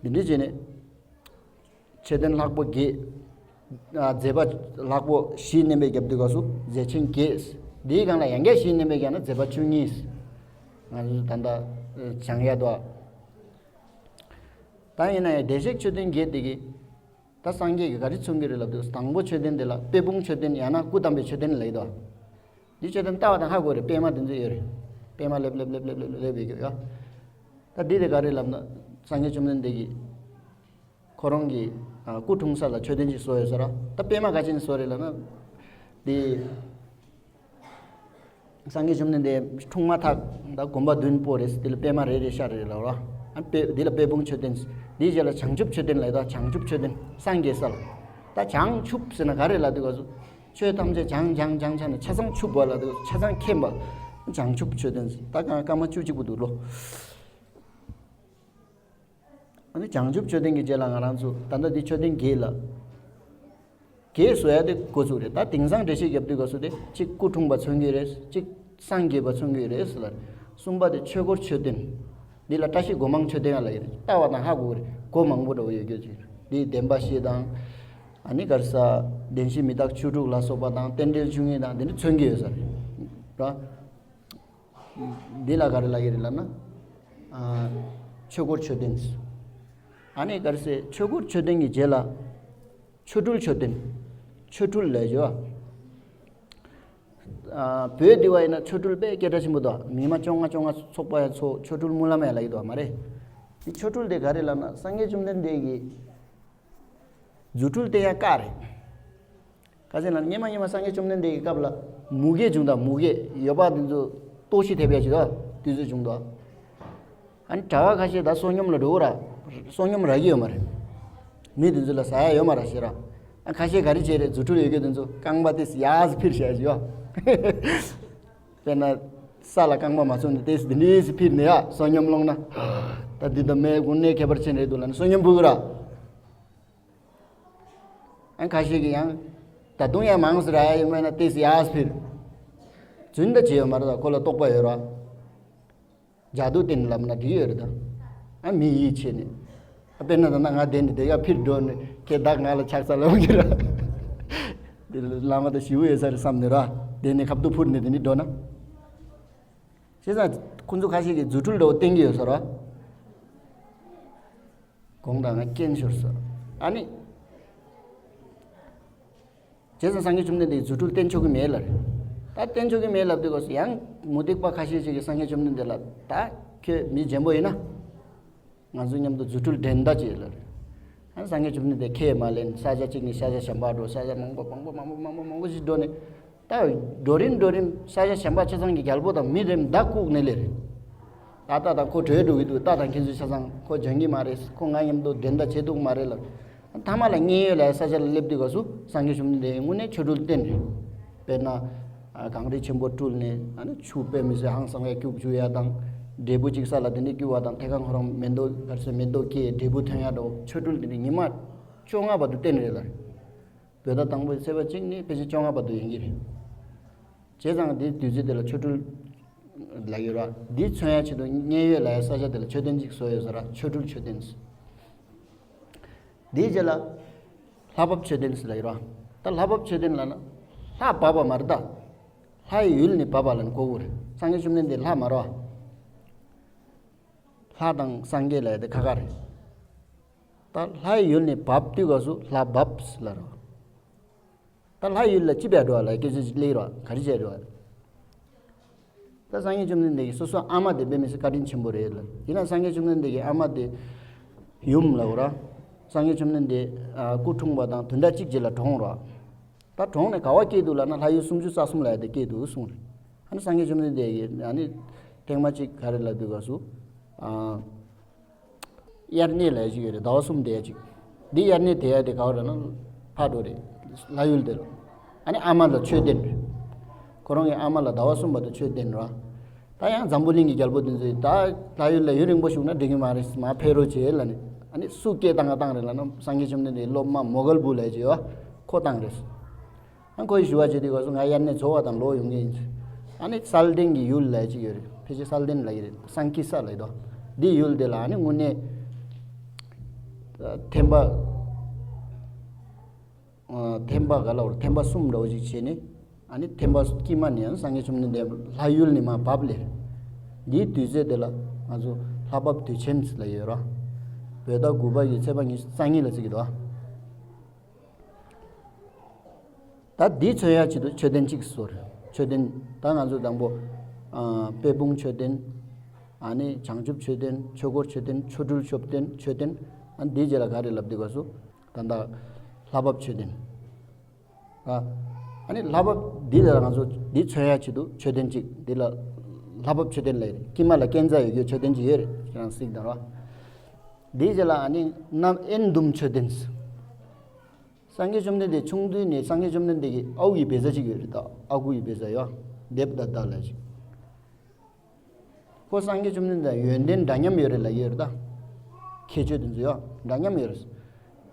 འདི་འདྲ་བྱས་ནས། མཆོད་རྟེན་ལྷག་པོ་བརྒྱད། ཨ་མཛད་པ་ལྷག་པོ་བཞི་བསྣན་པས་རྒྱབ་དུས་སྐབས་སུ་མཛད་ཆེན་བརྒྱད། འདིའི་སྒང་ལ་ཡང་བསྐྱར་བཞི་བསྣན་པས་རྒྱབ་ན་མཛད་པ་བཅུ་གཉིས། ང་ཚོ་ད་ལྟ་སྦྱང་ཡ་དོ། ད་ཡིན་ན་ཡང་བདེ་གཤེགས་མཆོད་རྟེན་བརྒྱད་དེ་གི། ད་སངས་རྒྱས་ཀྱིས་ག་རེ་མཚོན་གྱི་རེད་ལབ་དུས་དང་པོ་མཆོད་རྟེན་དེ་ལ་དཔལ་སྤུངས་མཆོད་རྟེན་ཡང་ན་སྐུ་བལྟམས་པའི་མཆོད་རྟེན་ལབ་ཡོད་དོ། འདི་མཆོད་རྟེན་ལྟ་བ་དང་ཧ་གོ་རེད། པད་མ་དེ་ཚོ་ཡོད་རེད། པད་མ་ལེབ་ལེབ་ལེབ་ལེབ་ལེབ་ལེབ་ཡོད་ཀྱི་ཡོད། ད་འདི་དེ་ག་རེ་ལབ་ན་སངས་རྒྱས་བཅོམ་ལྡན་འདས་ཀྱིས། ཁོ་རང་གི་ཨ་སྐུ་འཁྲུངས་ས་ལ་མཆོད་རྟེན་ཅིག་བཟོ་ཡོད་ཟེར་ར། ད་པད་མ་ག་ཅིག་ནས་བཟོ་རེད་ལབ་ན། དེ་སངས་རྒྱས་བཅོམ་ལྡན་འདས་འཁྲུངས་མ་ཐག་ད་དགོན་པ་བདུན་སྤོ་རེད། དེ་ལ་པད་མ་རེ་རེ་ཤར་རེད་ལབ་ར། ཨ་དཔེ་དེ་ལ་དཔལ་སྤུངས་མཆོད་རྟེན། དེའི་རྗེས་ལ་བྱང་ཆུབ་མཆོད་རྟེན་ལབ་ཡོད་ད། བྱང་ཆུབ་མཆོད་རྟེན་སངས་རྒྱས་ས་ལ། ད་བྱང་ཆུབ་ཟེར་ན་ག་རེ་ལབ་དུས་སྐབས་སུ། ཆོས་ཐམས་ཅད་བྱང་བྱང་བྱང་ཆ་ནས་ཆ་ཚང་ཆུབ་པ་ལ་དེ་ཆ་ཚང་མཁྱེན་པ། བྱང་ཆུབ་མཆོད་རྟེན་ཟེར། ད་གང་སྐར་མ་བཅུ་གཅིག་པོ་འདུག་ལོ། ཨ་ནི་བྱང་ཆུབ་མཆོད་རྟེན་གྱི་རྗེས་ལ་ང་རང་ཚོ་ད་ལྟ་འདི་མཆོད་རྟེན་བརྒྱད་ལ། བརྒྱད་བཟོ་ཡ་དེ་འགོ་ཚུགས་རེད། ད་དེང་སང་འགྲེལ་བཤད་རྒྱབ་དུས་སྐབས་སུ་དེ་གཅིག་སྐུ་འཁྲུངས་པ་མཚོན་གྱི་རེད། གཅིག་སངས་རྒྱས་པ་མཚོན་གྱི་རེད་ཟེར་ལ། གསུམ་པ་དེ་ཆོས་འཁོར་མཆོད་རྟེན། འདི་ལ་བཀྲ་ཤིས་སྒོ་མང་མཆོད་རྟེན་ཡང་ལབ་ཀྱི་རེད། ལྟ་བ་དང་ཧ་གོ་གི་རེད། སྒོ་མང་པོ་འདྲ་བོ་ཡོད་རྒྱུ་ཅིག་རེད། འདི་བདེན་པ་བཞི་དང་། ཨ་ནི་ག་རེ་ཟ། བདེན་བཞི་མི་རྟག་བཅུ་དྲུག་ལ་སོགས་པ་དང་རྟེན་འབྲེལ་བཅུ་གཉིས་དང་དེ་འདྲ་མཚོན་གྱི་ཡོད་ས་རེད། ར། འདི་ལ་ག་རེ་ལབ་ཀྱི་རེད་ལབ་ན། ཨ། ཆོས་འཁོར་མཆོད་རྟེན། ཨ་ནི་ག་རེ་ཟེར། ཆོས་འཁོར་མཆོད་རྟེན་གྱི་རྗེས་ལ། ཆོ་འཕྲུལ་མཆོད་རྟེན། ཆོ་འཕྲུལ་ལབ་ཀྱི་ཡོད། ཨ། བོད་འདི་བ་ཡིན་ན་ཆོ་འཕྲུལ་དཔེ་སྐད་གྲགས་ཆེན་པོ་འདུག་མི་མང་བཅོ་ལྔ་བཅོ་ལྔ་ཚོགས་པ་ཡང་ཚོགས་ཆོ་འཕྲུལ་སྨོན་ལམ་ཡང་ལབ་ཀྱི་འདུག་མ་རེད། འདི་ཆོ་འཕྲུལ་དེ་ག་རེ་ལབ་ན་སངས་རྒྱས་བཅོམ་ལྡན་འདས་ཀྱིས། རྫུ་འཕྲུལ་བསྟན་ཡ་བཀག་རེད། ཁ་ཅིག་ལ་སྔོན་མ་སྔོན་མ་སངས་རྒྱས་བཅོམ་ལྡན་འདས་ཀྱི་སྐབས་ལ་མུ་གེ་བྱུང་དང་མུ་གེ་ཡོད་པ་དེ་ཚོ་ལྟོགས་ཤི་ཐེབས་ཡ་ཅིག་ཡོད་དུས་ཚོད་བྱུང་འདུག་ཨ་ནི་གྲྭ་བ་ཁ་ཤས་ད་བསོད་སྙོམས་ལ་འགྲོ་གི་ར། བསོད་སྙོམས་རག་གི་ཡོད་མ་རེད། མི་དེ་ཚོ་ལ་ཟ་ཡ་ཡོད་མ་རེད་ཟེར་ར། ཨ་ཁ་ཤས་ག་རེ་བྱས་རེད། རྫུ་འཕྲུལ་ཡོད་མཁན་དེ་ཚོ་རྐང་པ་ཏོག་ཙམ་ཡར་ཙམ་འཕུར་བྱས་ཡོད། དཔེར་ན། ས་ལ་རྐང་པ་མ་ཚུགས་ནས་ཏོག་ཙམ་འདི་འདྲ་ཙམ་འཕུར་ནས་ཡ་བསོད་སྙོམས་སློང་ན། ད་འདི་ད་མའི་དངོས་གནས་ཁྱད་པར་ཅན་རེད་འདུག་ལབ་ནས་བསོད་སྙོམས་འབུལ་གི་ར། ཨ་ཁ་ཤས་ཀྱིས་ཡང་། ད་དུང་ཡང་མང་ཙམ་རག་ཡ་ཡོད་མེད་ན་ཏོག་ཙམ་ཡར་ཙམ་འཕུར། རྫུན་ད་བྱས་ཡོད་མ་རེད། ད་ཁོ་ལ་རྟོགས་པ་ཡོད་ར། ཇ་དུ་བསྟན་ལབ་ན་འགྲིག་ཡོད་རེད་ད། ཨ་མི་ཡིད་ཆེས་ནས། ཨ་དཔེར་ན་ད་ནང་ང་བསྡད་ནས་དེ་ག་འཕུར་འགྲོ་ནས་ཁྱེད་བདག་ང་ལ་ཆགས་ས་ལབ་ཀྱི་ར། དེ་བླ་མ་དང་ཞི་བོ་ཡོད་ས་རེད་བསམ་ནས་ར། བསྡད་ནས་ཁ་བཏུད་འཕུར་ནས་དེ་ནས་འགྲོ་ན། བྱས་ཙང་ཁོང་ཚོ་ཁ་ཤས་ཀྱིས་རྫུ་འཕྲུལ་འདྲ་བོ་བསྟན་གྱི་ཡོད་ས་ར། དགོངས་དག་ང་རྐྱེན་ཤོར་སོང་། ཨ་ནི། བྱས་ཙང་སངས་རྒྱས་བཅོམ་ལྡན་འདས་ཀྱིས་རྫུ་འཕྲུལ་བསྟན་ཆོག་གི་མེད་ལབ་རེད། ད་བསྟན་ཆོག་གི་མེད་ལབ་དུས་སྐབས་སུ་ཡང་མུ་སྟེགས་པ་ཁ་ཤས་ཅིག་གིས་སངས་རྒྱས་བཅོམ་ལྡན་འདས་ལ། ད་ཁྱོད་མི་རྗེན་པོ་ཡིན་ན། ང་ཚོ་མཉམ་དུ་རྫུ་འཕྲུལ་འགྲན་ཟླ་བྱེད་ལབ་རེད། ཨ་སངས་རྒྱས་བཅོམ་ལྡན་འདས་ཁས་མ་ལེན། ས་ཆ་གཅིག་ནས་ས་ཆ་གཞན་པ་འགྲོ། ས་ཆ་མང་པོ་མང་པོ་མང་པོ་མང་པོ་མང་པོ་ཞིག་འགྲོ་ནས། ད་འགྲོ་རིམ་འགྲོ་རིམ་ས་ཆ་གཞན་པ་ཆ་ཚང་གི་རྒྱལ་པོ་དང་མི་རེ་མདའ་བཀུག་ནས་སླེབས་རེད། ད་ལྟ་དང་ཁོ་བྲོས་འགྲོ་གི་འདུག་ད་ལྟ་ཁྱེད་ཚོའི་ཆ་ཚང་ཁོ་འཇོན་གྱི་མ་རེད། ཁོ་ང་མཉམ་དུ་འགྲན་ཟླ་བྱེད་ཐུབ་མ་རེད་ལབ། མཐའ་མ་ལ་མཉན་ཡོད་ལབ་ས་ཆ་ལ་སླེབས་དུས་སྐབས་སུ་སངས་རྒྱས་བཅོམ་ལྡན་འདས་ཀྱིས་དངོས་གནས་ཆོ་འཕྲུལ་བསྟན་རེད། དཔེར་ན། གངས་རི་ཆེན་པོ་སྤྲུལ་ནས། ཨ་ནི་ཆུ་དཔེ་མི་སྲིད་ཧང་སང་བའི་སྐྱུག་བཅུག་ཡ་དང་། འབྲས་བུ་གཅིག་ས་ལ་དེ་འདྲ་སྐྱུག་པ་དང་། ཐད་ཀར་ཁོ་རང་མེ་ཏོག་ག་རེ་ཟེར། མེ་ཏོག་སྐྱེས་འབྲས་བུ་ཐོན་ཡ་འདྲ་བོ་ཆོ་འཕྲུལ་དེ་འདྲ་ཉི་མ་བཅོ་ལྔ་བར་དུ་བསྟན་རེད་ལབ། བོད་ཟླ་དང་པོའི་ཚེས་པ་གཅིག་ནས་ཕལ་ཆེར་བཅོ་ལྔ་བར་དུ་ཡིན་གྱི་རེད། བྱས་ཙང་དེའི་དུས་ཚོད་དེ་ལ་ཆོ་འཕྲུལ་ལབ་ཡོད་ར། འདི་མཚོན་ཡ་ཆེད་དུ་མཉན་ཡོད་ལབ་ཡ་ས་ཆ་དེ་ལ་མཆོད་རྟེན་གཅིག་བཟོས་ཡོད་ས་ར། ཆོ་འཕྲུལ་མཆོད་རྟེན། འདིའི་རྗེས་ལ་ལྷ་བབས་མཆོད་རྟེན་ལབ་ཡོད་ར། ད་ལྷ་བབས་མཆོད་རྟེན་ལབ་ན་ལྷ་བབས་པ་མ་རེད་ད། ལྷའི་ཡུལ་ནས་བབས་པ་ལབ་ན་གོ་གི་རེད། སངས་རྒྱས་བཅོམ་ལྡན་འདས་ལྷ་མ་རེད་བ། ལྷ་དང་སངས་རྒྱས་ལབ་ཡ་དེ་ཁ་ཁ་རེད། ད་ལྷའི་ཡུལ་ནས་བབས་དུས་སྐབས་སུ་ལྷ་བབས་ལབ་རེད། ད་ལྷ་ཡུལ་ལ་ཅི་བྱས་འགྲོ་བ་ལ་སྐད་ཆ་ཅིག་སླེབས་རོགས། ག་རེ་བྱས་འགྲོ་བ། ད་སངས་རྒྱས་བཅོམ་ལྡན་འདས་ཀྱིས་སོ་སོའི་ཨ་མ་དེ་དཔེ་མི་སྲིད་བཀའ་དྲིན་ཆེན་པོ་རེད་ལ། ཡིན་ན་སངས་རྒྱས་བཅོམ་ལྡན་འདས་ཀྱི་ཨ་མ་དེ་ཡུམ་ལ་འོ་ར། སངས་རྒྱས་བཅོམ་ལྡན་འདས་ཨ་སྐུ་འཁྲུངས་པ་དང་བདུན་ཕྲག་གཅིག་རྗེས་ལ་གྲོངས་རོགས། ད་གྲོངས་ནས་ག་བ་སྐྱེས་འདུག་ལབ་ན་ལྷ་ཡུལ་སུམ་ཅུ་རྩ་གསུམ་ལབ་ཡ་དེ་སྐྱེས་འདུག་གསུངས་རེད། ཨ་ནི་སངས་རྒྱས་བཅོམ་ལྡན་འདས་ཀྱིས་ཨ་ནི་ཐེངས་མ་གཅིག་ག་རེ་ལབ་དུས་སྐབས་སུ། ཨ། དབྱར་གནས་ལབ་ཡ་ཅིག་ཡོད་རེད། ཟླ་བ་གསུམ་བསྡད་ཡ་ཅིག་འདི་དབྱར་གནས་བསྡད་ཡ་དེ་ག་བ་རེད་ན། ཕར་འགྲོ་རེད། ལྷ་ཡུལ་དེ་ལ། ཨ་ནི་ཨ་མ་ལ་ཆོས་བསྟན་རེད། ཁོ་རང་གི་ཨ་མ་ལ་ཟླ་བ་གསུམ་བར་དུ་ཆོས་བསྟན་ར། ད་ཡང་འཛམ་བུ་གླིང་གི་རྒྱལ་པོ་དེ་ཚོས་ད་ལྷ་ཡུལ་ལ་ཡུན་རིང་པོ་བཞུགས་ན་འགྲིག་གི་མ་རེད། མར་ཕེབས་རོགས་བྱེད་ལབ་ནས། ཨ་ནི་སུ་སྐད་བཏང་ག་བཏང་རེད་ལབ་ན་སངས་རྒྱས་བཅོམ་ལྡན་འདས་སློབ་མ་མོའུ་འགལ་བུ་ལབ་ཅིག་ཡོད། ཁོ་བཏང་རེད། ཨ་ཁོ་ཡིས་ཞུ་བ་བྱེད་དུས་སྐབས་སུ་ང་དབྱར་གནས་རྫོགས་པ་དང་ལོག་ཡོང་གི་ཡིན། ཨ་ནི་གསལ་ལྡན་གྱི་ཡུལ་ལབ་ཅིག་ཡོད་རེད། ཕལ་ཆེར་གསལ་ལྡན་ལབ་ཀྱི་རེད། སཾ་སྐྱི་ས་ལབ་ཀྱི་འདུག་འདི་ཡུལ་དེ་ལ་ཨ་ནི་དངོས་གནས་ཐེམ་པ། ཐེམ་པ་ག་ལ་བར་ཐེམ་པ་གསུམ་འདྲ་བོ་ཅིག་བྱས་ནས། ཨ་ནི་ཐེམ་པ་དཀྱིལ་མ་ནས་ཡང་སངས་རྒྱས་བཅོམ་ལྡན་འདས་ལྷ་ཡུལ་ནས་མར་བབས་ལས། འདིའི་དུས་ཚོད་དེ་ལ་ང་ཚོ་ལྷ་བབས་དུས་ཆེན་ལབ་ཡོད་ར། བོད་ཟླ་དགུ་པ་ཡི་ཚེས་པ་ཉི་ཤུ་རྩ་གཉིས་ལ་བརྩི་གི་འདུག་ད་འདི་མཚོན་ཡ་ཆེད་དུ་མཆོད་རྟེན་གཅིག་བཟོ་རེད། མཆོད་རྟེན་ད་ང་ཚོ་དང་པོ། ཨ་དཔལ་སྤུངས་མཆོད་རྟེན། ཨ་ནི་བྱང་ཆུབ་མཆོད་རྟེན། ཆོས་འཁོར་མཆོད་རྟེན། ཆོ་འཕྲུལ་མཆོད་རྟེན། མཆོད་རྟེན། ཨ་འདིའི་རྗེས་ལ་ག་རེ་ལབ་དུས་སྐབས་སུ། ད་ལྟ་ལྷ་བབས་མཆོད་རྟེན། ཨ་ཨ་ནི་ལྷ་བབས་འདི་ལ་ང་ཚོ་འདི་མཚོན་ཡ་ཆེད་དུ་མཆོད་རྟེན་གཅིག་འདི་ལ་ལྷ་བབས་མཆོད་རྟེན་ལབ་ཡོད་རེད། དཀྱིལ་མ་ལ་སྐས་འཛེག་ཡོད་རྒྱུ་མཆོད་རྟེན་གཅིག་ཡོད་རེད། ཁྱེད་རང་གཟིགས་དང་ར། འདིའི་རྗེས་ལ་ཨ་ནི་གནམ་དབེན་ལྡུམ་མཆོད་རྟེན། སངས་རྒྱས་བཅོམ་ལྡན་འདས་ཆུང་དུས་ནས་སངས་རྒྱས་བཅོམ་ལྡན་འདས་ཀྱི་ཨའུ་ཡི་བེ་ཛ་གཅིག་ཡོད་རེད། ད་ཨ་ཁུ་ཡི་བེ་ཛ་ཡོད། དེབ་ད་ད་ལ་ཅིག་ཁོ་སངས་རྒྱས་བཅོམ་ལྡན་འདས་ཡོན་ཏན་འདྲ་མཉམ་ཡོད་རེད་ལབ་ཡོད་རེད་ད། ཁྱད་ཆོས་དེ་ཚོ་ཡོད་འདྲ་མཉམ་ཡོད་རེད།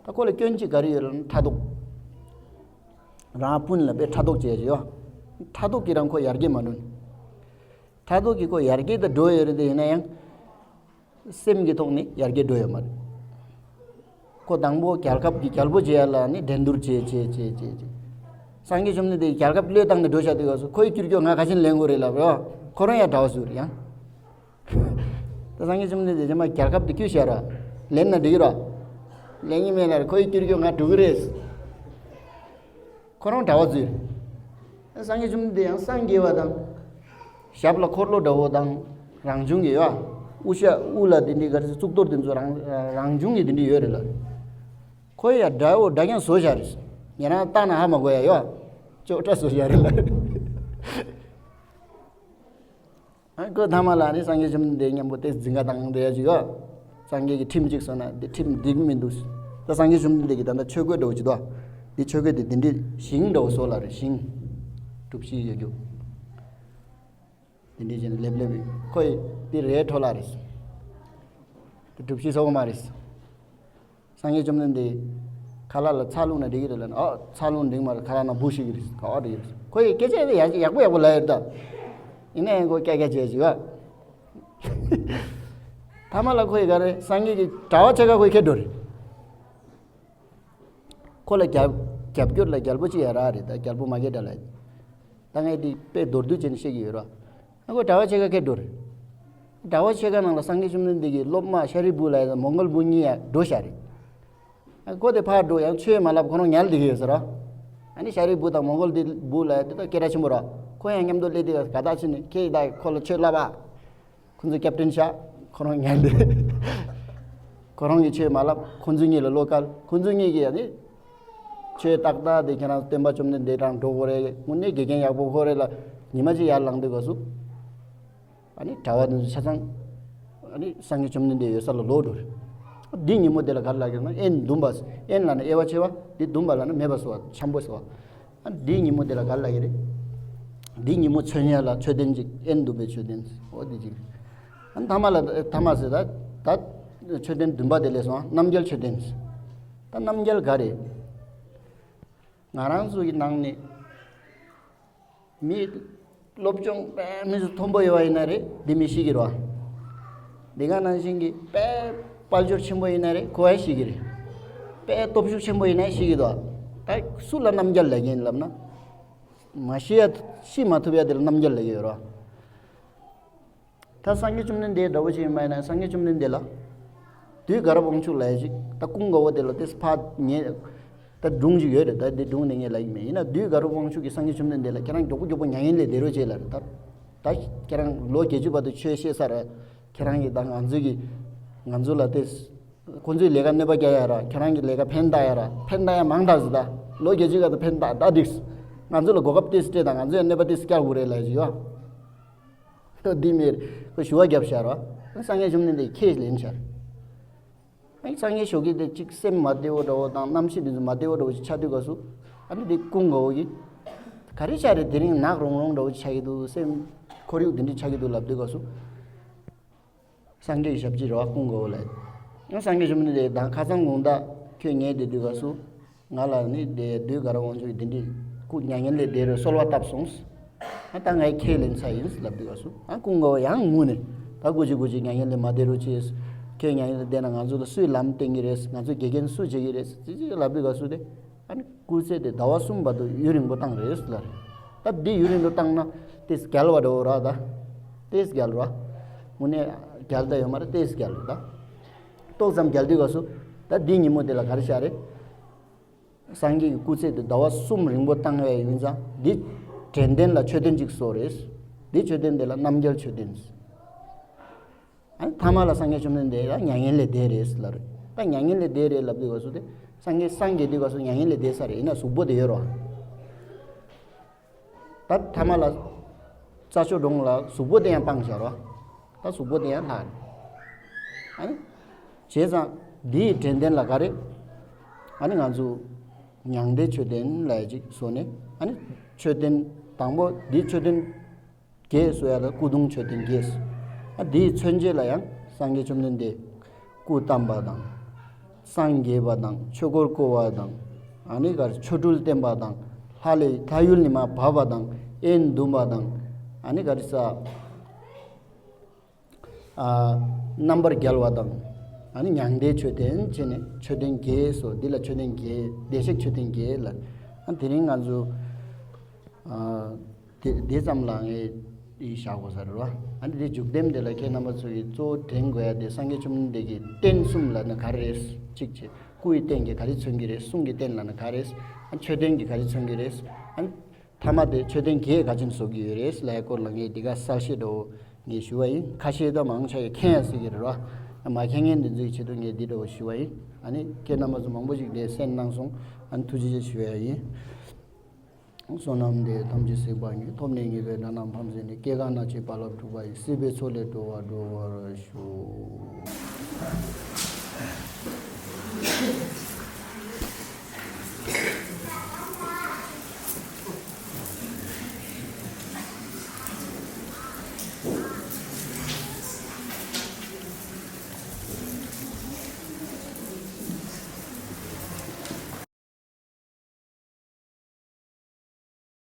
ད་ཁོ་ལ་སྐྱོན་གཅིག་ག་རེ་ཡོད་ལབ་ན་ཕྲག་དོག་རང་དཔོན་ལ་དཔེ་ཕྲག་དོག་བྱས་ཡོད། ཕྲག་དོག་གིས་རང་ཁོ་ཡར་རྒྱས་མ་འགྲོ། ཕྲག་དོག་གིས་ཁོ་ཡར་རྒྱས་དང་འགྲོ་ཡོད་རེད་དེ་ཡིན་ན་ཡང་། སེམས་ཀྱི་ཐོག་ནས་ཡར་རྒྱས་འགྲོ་ཡོད་མ་རེད། ཁོ་དང་པོ་རྒྱལ་ཁབ་ཀྱི་རྒྱལ་པོ་བྱེད་ཡ་ལ་ནི་འགྲན་བསྡུར་བྱེད་བྱེད་བྱེད་བྱེད་བྱེད། སངས་རྒྱས་བཅོམ་ལྡན་འདས་རྒྱལ་ཁབ་བློས་བཏང་ནས་འགྲོ་བཞག་དུས་སྐབས་སུ་ཁོའི་ཁྱེར་རྒྱུ་ང་ག་ཅིན་ལེན་དགོས་རེད་ལབ་རོ། ཁོ་རང་ཡང་གྲྭ་པ་ཟུར་ཡང་། ད་སངས་རྒྱས་བཅོམ་ལྡན་འདས་རྗེས་མ་རྒྱལ་ཁབ་དེ་ཁྱོད་བཞག་རོ། ལེན་ན་འགྲིག་རོ། ལེན་གྱི་མེད་ལ་ཁོའི་ཁྱེར་རྒྱུ་ང་འགྲོ་གི་རེད། ཁོ་རང་གྲྭ་པ་ཟུར། སངས་རྒྱས་བཅོམ་ལྡན་འདས་ཡང་སངས་རྒྱས་པ་དང་། ཞབས་ལ་འཁོར་ལོ་འདྲ་བོ་དང་། རང་བྱུང་གི་ཡོད། དབུ་ཞྭ་དབུ་ལ་དེ་འདྲའི་ག་རེ་གཙུག་ཏོར་དེ་ཚོ་རང་རང་བྱུང་གི་དེ་འདྲའི་ཡོད་རེད་ལ། ཁོ་ཡ་འདྲ་བོ་འདྲ་མཉམ་བཟོ་བཞག་རེད། ཉེ་རང་བཏང་ན་ཧ་མ་གོ་ཡ་ཡོད། ཅོག་འདྲ་བཟོ་བཞག་རེད་ལ། ཨ་ཁོ་ཐ་མ་ལ་ནི་སངས་རྒྱས་བཅོམ་ལྡན་འདས་མཉམ་པོ་དེ་འཛིང་ག་བཏང་བསྡད་ཡ་ཅིག་ཡོད། སངས་རྒྱས་ཀྱི་ཁྲིམས་གཅིག་བཟོས་ན་འདི་ཁྲིམས་འགྲིག་མི་འདུག་ད་སངས་རྒྱས་བཅོམ་ལྡན་འདས་ཀྱིས་ད་ལྟ་ཆོས་གོས་འདྲ་བོ་ཅིག་འདུག་འདི་ཆོས་གོས་དེ་འདི་འདྲའི་ཞིང་འདྲ་བོ་བཟོ་ལ་རེད་ཞིང་། གྲུ་བཞི་ཡོད་རྒྱུ། འདི་འདྲའི་བྱས་ནས་ལེབ་ལེབ་ཁོ་ཡི་འདི་རས་འཕྲོ་ལ་རེད། འདི་གྲུ་བཞི་བཟོ་གི་མ་རེད། སངས་རྒྱས་བཅོམ་ལྡན་འདས་ཁ་ལག་ལ་ཚྭ་བླུགས་ན་འགྲིག་གི་རེད་ལབ་ན། ཨོ་ཚྭ་བླུགས་ན་འགྲིག་མ་རེད། ཁ་ལག་ནང་འབུ་ཤི་གི་རེད། ག་བ་འགྲིག་གི་རེད། ཁོ་ཡི་སྐད་ཆ་དེ་ཡག་ཡག་པོ་ཡག་པོ་ལབ་ཡོད་ད། ཡིན་ན་ཡང་ཁོ་སྐྱ་སྐྱ་བྱས་ཅིག་ཨ། ཐ་མ་ལ་ཁོ་ཡི་ག་རེ་སངས་རྒྱས་ཀྱི་གྲྭ་པ་ཆེ་ཁ་ཁོ་ཡི་ཁེ་འགྲོ་རེད། ཁོ་ལ་རྒྱབ་རྒྱབ་སྐྱོར་ལ་རྒྱལ་པོ་གཅིག་ཡ་ར་རེད་ད། རྒྱལ་པོ་མ་སྐྱེས་དགྲ་ལ། ད་ངས་འདི་དཔེ་མདོར་བསྡུས་བྱས་ནས་བཤད་ཀྱི་ཡོད་ར། ཨ་ཁོ་གྲྭ་པ་ཆེ་ཁ་ཁེ་འགྲོ་རེད། གྲྭ་པ་ཆེ་ཁ་ནང་ལ་སངས་རྒྱས་བཅོམ་ལྡན་འདས་ཀྱི་སློབ་མ་ཤཱ་རིའི་བུ་ལ་ཡ་དང་མོང་གོལ་བུ་གཉིས་ཡ་འགྲོ་བཞག་རེད། ཨ་ཁོ་དེ་ཕར་འགྲོ་ཡང་ཆོས་མ་ལབ་ཁོ་རང་ཉལ་བསྡད་ཀྱི་ཡོད་ཟེར་ར། ཨ་ནི་ཤཱ་རིའི་བུ་དང་མོང་གོལ་དེ་བུ་ལ་ཡ་དེ་ད་སྐད་གྲགས་ཆེན་པོ་ར། ཁོ་ཡང་མཉམ་དུ་སླེབས་དེ་ག་ད་ཕྱིན་ནས་ཁྱེད་ད་ཁོ་ལ་ཆོས་བསླབ་ཨ། ཁོ་ཚོ་སྐྱབས་བསྟུན་བྱ། ཁོ་རང་ཉལ་འདི། ཁོ་རང་གིས་ཆོས་མ་ལབ། ཁོ་ཚོ་གཉིས་ལ་བློ་དཀར། ཁོ་ཚོ་གཉིས་ཀྱིས་ཡང་ནི། ཆོས་ཏག་ཏག་དེ་ཁྱེད་རང་སྟོན་པ་བཅོམ་ལྡན་འདས་རང་འགྲོ་དགོས་རེད། དངོས་གནས་དགེ་རྒན་ཡག་པོ་ཁོ་རེད་ལ། ཉི་མ་གཅིག་ཡར་ལངས་དུས་སྐབས་སུ། ཨ་ནི་གྲྭ་པ་དེ་ཚོ་ཆ་ཚང་། ཨ་ནི་སངས་རྒྱས་བཅོམ་ལྡན་འདས་ཡོད་ས་ལ་ལོག་འགྲོ་རེད། འདི་ཉིན་མོ་དེ་ལ་ག་རེ་ལབ་ཀྱི་ན། དབེན་འདུན་པ། དབེན་ལབ་ན་དབྱེ་བ་ཕྱེ་བ། འདི་འདུན་པ་ལབ་ན་མེད་པ་བཟོ་བ། འཁྱམ་པོ་བཟོ་བ། ཨ་འདིའི་ཉིན་མོ་དེ་ལ་ག་རེ་ལབ་ཀྱི་རེད། འདིའི་ཉིན་མོ་མཚོན་ཡ་ལ་མཆོད་རྟེན་ཅིག་དབེན་འདུན་པའི་མཆོད་རྟེན། འོ་འདི་ཅིག་ཨ་ཐ་མ་ལ་ཐ་མ་ཟེར་ད། ད་མཆོད་རྟེན་བདུན་པ་དེ་ལས་སོང་། རྣམ་རྒྱལ་མཆོད་རྟེན། ད་རྣམ་རྒྱལ་ག་རེད། ང་རང་ཚོ་གི་ནང་ནས་མི་སློབ་སྦྱོང་དཔེ་མི་ཚོ་མཐོན་པོ་ཡོད་པ་ཡིན་ན་རེད། འདི་མི་ཤེས་ཀྱི་རེད་བ། འདི་ག་ནང་བཞིན་གྱི་དཔེ་དཔལ་འབྱོར་ཆེན་པོ་ཡིན་ན་རེད། ཁོ་ཡང་ཤེས་ཀྱི་རེད། དཔེ་སྟོབས་ཤུགས་ཆེན་པོ་ཡིན་ན་ཤེས་ཀྱི་འདུག་ད་སུ་ལ་རྣམ་རྒྱལ་ལབ་ཀྱི་ཡིན་ལབ་ན། མ་ཤེས་ཡ་ཤེས་མ་ཐུབ་ཡ་དེ་ལ་རྣམ་རྒྱལ་ལབ་ཀྱི་ཡོད་རེད་བ། ད་སངས་རྒྱས་བཅོམ་ལྡན་འདས་འདྲ་བོ་ཅིག་ཡིན་པ་ཡིན་ན། སངས་རྒྱས་བཅོམ་ལྡན་འདས་ལ་བདུད་དགའ་རབ་དབང་ཕྱུག་ལབ་ཡ་ཅིག་ད་ཀུན་དགའ་བོ་དེ་ལ་དེ་ཕར་ཉེ་ད་སྒྲུང་ཅིག་ཡོད་རེད། ད་དེ་སྒྲུང་དེ་ངས་ལབ་ཀྱི་མེད། ཡིན་ན་བདུད་དགའ་རབ་དབང་ཕྱུག་གིས་སངས་རྒྱས་བཅོམ་ལྡན་འདས་ལ་ཁྱེད་རང་མགྱོགས་པོ་མགྱོགས་པོ་མྱ་ངན་ལས་འདས་རོགས་བྱེད་ལབ་རེད། ད་ད་ཁྱེད་རང་ལོ་བརྒྱད་ཅུ་བར་དུ་ཆོས་བཤད་ས་རེད། ཁྱེད་རང་གིས་ད་ང་ཚོ་གི་ང་ཚོ་ལ་དེ་ཁོ་ཚོའི་ལས་ཀ་གནོད་པ་རྒྱག་ཡ་ར། ཁྱེད་རང་གི་ལས་ཀ་ཕན་བཏགས་ཡ་ར། ཕན་བཏགས་ཡ་མང་དྲགས་ཟེར། ད་ལོ་བརྒྱད་ཅུ་བར་དུ་ཕན་བཏགས་ད་འགྲིགས། ང་ཚོ་ལ་གོ་སྐབས་ཏོག་ཙམ་སྤྲད་དང་། ང་ཚོ་ཡང་གནོད་པ་ཏོག་ཙམ་བསྐྱལ་དགོས་རེད་ལབ་ཡ་ཅིག་ཡོད། འདི་མེད། ཁོ་ཞུ་བ་བརྒྱབ་བཞག་ར། སངས་རྒྱས་བཅོམ་ལྡན་འདས་ཁས་ལེན་བཞག་ར། སངས་རྒྱས་ཞོགས་ཀྱི་དེ་གཅིག་སེམས་མ་བདེ་བོ་འདྲ་བོ་དང་། རྣམ་ཤེས་དེ་ཚོ་མ་བདེ་བོ་འདྲ་བོ་ཞིག་ཆགས་དུས་སྐབས་སུ། ཨ་ནི་དེ་ཀུན་དགའ་བོ་གིས་ག་རེ་ཆགས་རེད། དེ་རིང་ནག་རོང་རོང་འདྲ་བོ་ཞིག་ཆགས་ཀྱི་འདུག་སེམས་ཁོར་ཡུག་དེ་འདྲ་ཆགས་ཀྱི་འདུག་ལབ་དུས་སྐབས་སུ། སངས་རྒྱས་ཀྱི་ཞབས་ཕྱི་རེད་བ། ཀུན་དགའ་བོ་ལ། ཡང་སངས་རྒྱས་བཅོམ་ལྡན་འདས་དང་ཁ་སང་དགོང་དག་ཁྱོད་ཉལ་བསྡད་དུས་སྐབས་སུ། ང་ལ་ནི་དེ་བདུད་དགའ་རབ་དབང་ཕྱུག་གིས་དེ་འདྲའི་སྐུ་མྱ་ངན་ལས་འདས་རེད་གསོལ་བ་བཏབ་སོང་། ཨ་ད་ངས་ཁས་ལེན་ཚར་ཡིན་ལབ་དུས་སྐབས་སུ། ཨ་ཀུན་དགའ་བོ་ཡང་ངུས་ནས། ད་སྐུ་མཁྱེན་སྐུ་མཁྱེན། མྱ་ངན་ལས་མ་འདས་རོགས་བྱེད། ཁྱོད་མྱ་ངན་ལས་འདས་ན་ང་ཚོ་ལ་སུས་ལམ་སྟོན་གྱི་རེད། ང་ཚོ་དགེ་རྒན་སུ་བྱེད་ཀྱི་རེད་ཅེས་ཅེས་ལབ་དུས་སྐབས་སུ་དེ། ཨ་ནི་སྐུ་ཚེ་དེ་ཟླ་བ་གསུམ་བར་དུ་ཡུན་རིང་པོ་བཏང་རེད་ལབ་རེད། ད་འདི་ཡུན་རིང་པོ་བཏང་ན་ཏོག་ཙམ་རྒྱལ་བ་འདྲ་བོ་ར། ད་ཏོག་ཙམ་རྒྱལ་ར། དངོས་གནས་རྒྱལ་ད་ཡོད་མ་རེད། ཏོག་ཙམ་རྒྱལ་རེད་ད། ཏོག་ཙམ་རྒྱལ་དུས་སྐབས་སུ། ད་འདི་ཉིན་མོ་དེ་ལ་ག་རེ་བྱས་རེད། སངས་རྒྱས་ཀྱི་སྐུ་ཚེ་དེ་ཟླ་བ་གསུམ་རིང་པོ་བཏང་བའི་ཡུན་ཙང་འདི་དྲན་རྟེན་ལ་མཆོད་རྟེན་ཅིག་བཟོས་རེད། འདི་མཆོད་རྟེན་དེ་ལ་རྣམ་རྒྱལ་མཆོད་རྟེན། ཨ་ནི་ཐ་མ་ལ་སངས་རྒྱས་བཅོམ་ལྡན་འདས་ལ་མྱ་ངན་ལས་འདས་རེད་ལབ་རེད། ད་མྱ་ངན་ལས་འདས་རེད་ལབ་དུས་སྐབས་སུ་དེ་སངས་རྒྱས་སངས་རྒྱས་དུས་སྐབས་སུ་མྱ་ངན་ལས་འདས་ས་རེད། ཡིན་ན་གཟུགས་པོ་དེ་ཡོད་རེད་བ། ད་ཐ་མ་ལ་རྩྭ་མཆོག་སྒྲོན་ལ་གཟུགས་པོ་དེ་ཡང་སྤངས་བཞག་རེད་བ། ད་གཟུགས་པོ་དེ་ཡང་ལྷག་རེད། ཨ་ནི་བྱས་ཙང་འདིའི་དྲན་རྟེན་ལ་ག་རེ། ཨ་ནི་ང་ཚོ་མྱང་འདས་མཆོད་རྟེན་ལབ་ཡ་ཅིག་བཟོས་ནས། ཨ་ནི་མཆོད་རྟེན་དང་པོ་འདི་མཆོད་རྟེན་བརྒྱད་བཟོ་ཡ་ལ་སྐུ་གདུང་མཆོད་རྟེན་བརྒྱད། ཨ་དེའི་མཚོན་བྱེད་ལ་ཡང་སངས་རྒྱས་བཅོམ་ལྡན་འདས་སྐུ་བལྟམས་པ་དང་། སངས་རྒྱས་པ་དང་ཆོས་འཁོར་བསྐོར་བ་དང་། ཨ་ནི་ག་རེ་ཆོ་འཕྲུལ་བསྟན་པ་དང་། ལྷ་ལས་ལྷ་ཡུལ་ནས་མར་བབས་པ་དང་། དབྱེན་བསྡུམས་པ་དང་། ཨ་ནི་ག་རེ་ཟ། ཨ་རྣམ་པར་རྒྱལ་བ་དང་། ཨ་ནི་མྱང་འདས་མཆོད་རྟེན་བྱས་ནས་མཆོད་རྟེན་བརྒྱད་སོགས། འདི་ལ་མཆོད་རྟེན་བརྒྱད། བདེ་གཤེགས་མཆོད་རྟེན་བརྒྱད་ལ། ཨ་དེ་རིང་ང་ཚོ་ཨ་དེ་དེ་ཙམ་ལ་ངས་བཞག་དགོས་ས་རེད་བ། ཨ་ནི་དེ་མཇུག་དེམ་དེ་ལ་ཁྱེད་རྣམ་པ་ཚོ་གིས་གཙོ་བོ་དྲན་དགོས་ཡ་དེ་སངས་རྒྱས་བཅོམ་ལྡན་འདས་ཀྱི་རྟེན་གསུམ་ལབ་ན་ག་རེ་རེད། གཅིག་བྱས། སྐུ་ཡི་རྟེན་གྱིས་ག་རེ་མཚོན་གྱི་རེད། གསུང་གི་རྟེན་ལབ་ན་ག་རེ་རེད། ཨ་མཆོད་རྟེན་གྱིས་ག་རེ་མཚོན་གྱི་རེད། ཨ་ཐ་མ་དེ་མཆོད་རྟེན་བརྒྱད་ག་ཅིན་བཟོ་གི་ཡོད་རེད་ལབ་ཡ་སྐོར་ལ་ངས་འདི་ག་གསལ་བཤད་འདྲ་བོ་ངས་ཞུ་བ་ཡིན། ཁ་ཤས་ད་མང་ཆེ་བས་མཁྱེན་ཡ་སྲིད་ཀྱི་རེད་བ། མ་མཁྱེན་མཁན་འདི་ཚོའི་ཆེད་དུ་ངས་འདི་འདྲ་བོ་ཞུ་བ་ཡིན། ཨ་ནི་ཁྱེད་རྣམ་པ་ཚོ་མང་པོ་ཞིག་འདིར་གསན་གནང་སོང་། ཨ་ནི་ཐུགས་རྗེ་ཆེ་ཞུ་ཡ་ཡིན། བསོད་ནམས་འདི་ཡིས་ཐམས་ཅད་གཟིགས་པ་ཉིད། ཐོབ་ནས་ཉེས་པའི་དགྲ་རྣམས་ཕམ་བྱས་ནས། སྐྱེ་རྒ་ན་འཆིའི་རྦ་རླབས་འཁྲུགས་པ་ཡི། སྲིད་པའི་མཚོ་ལས་འགྲོ་བ་སྒྲོལ་བར་ཤོག།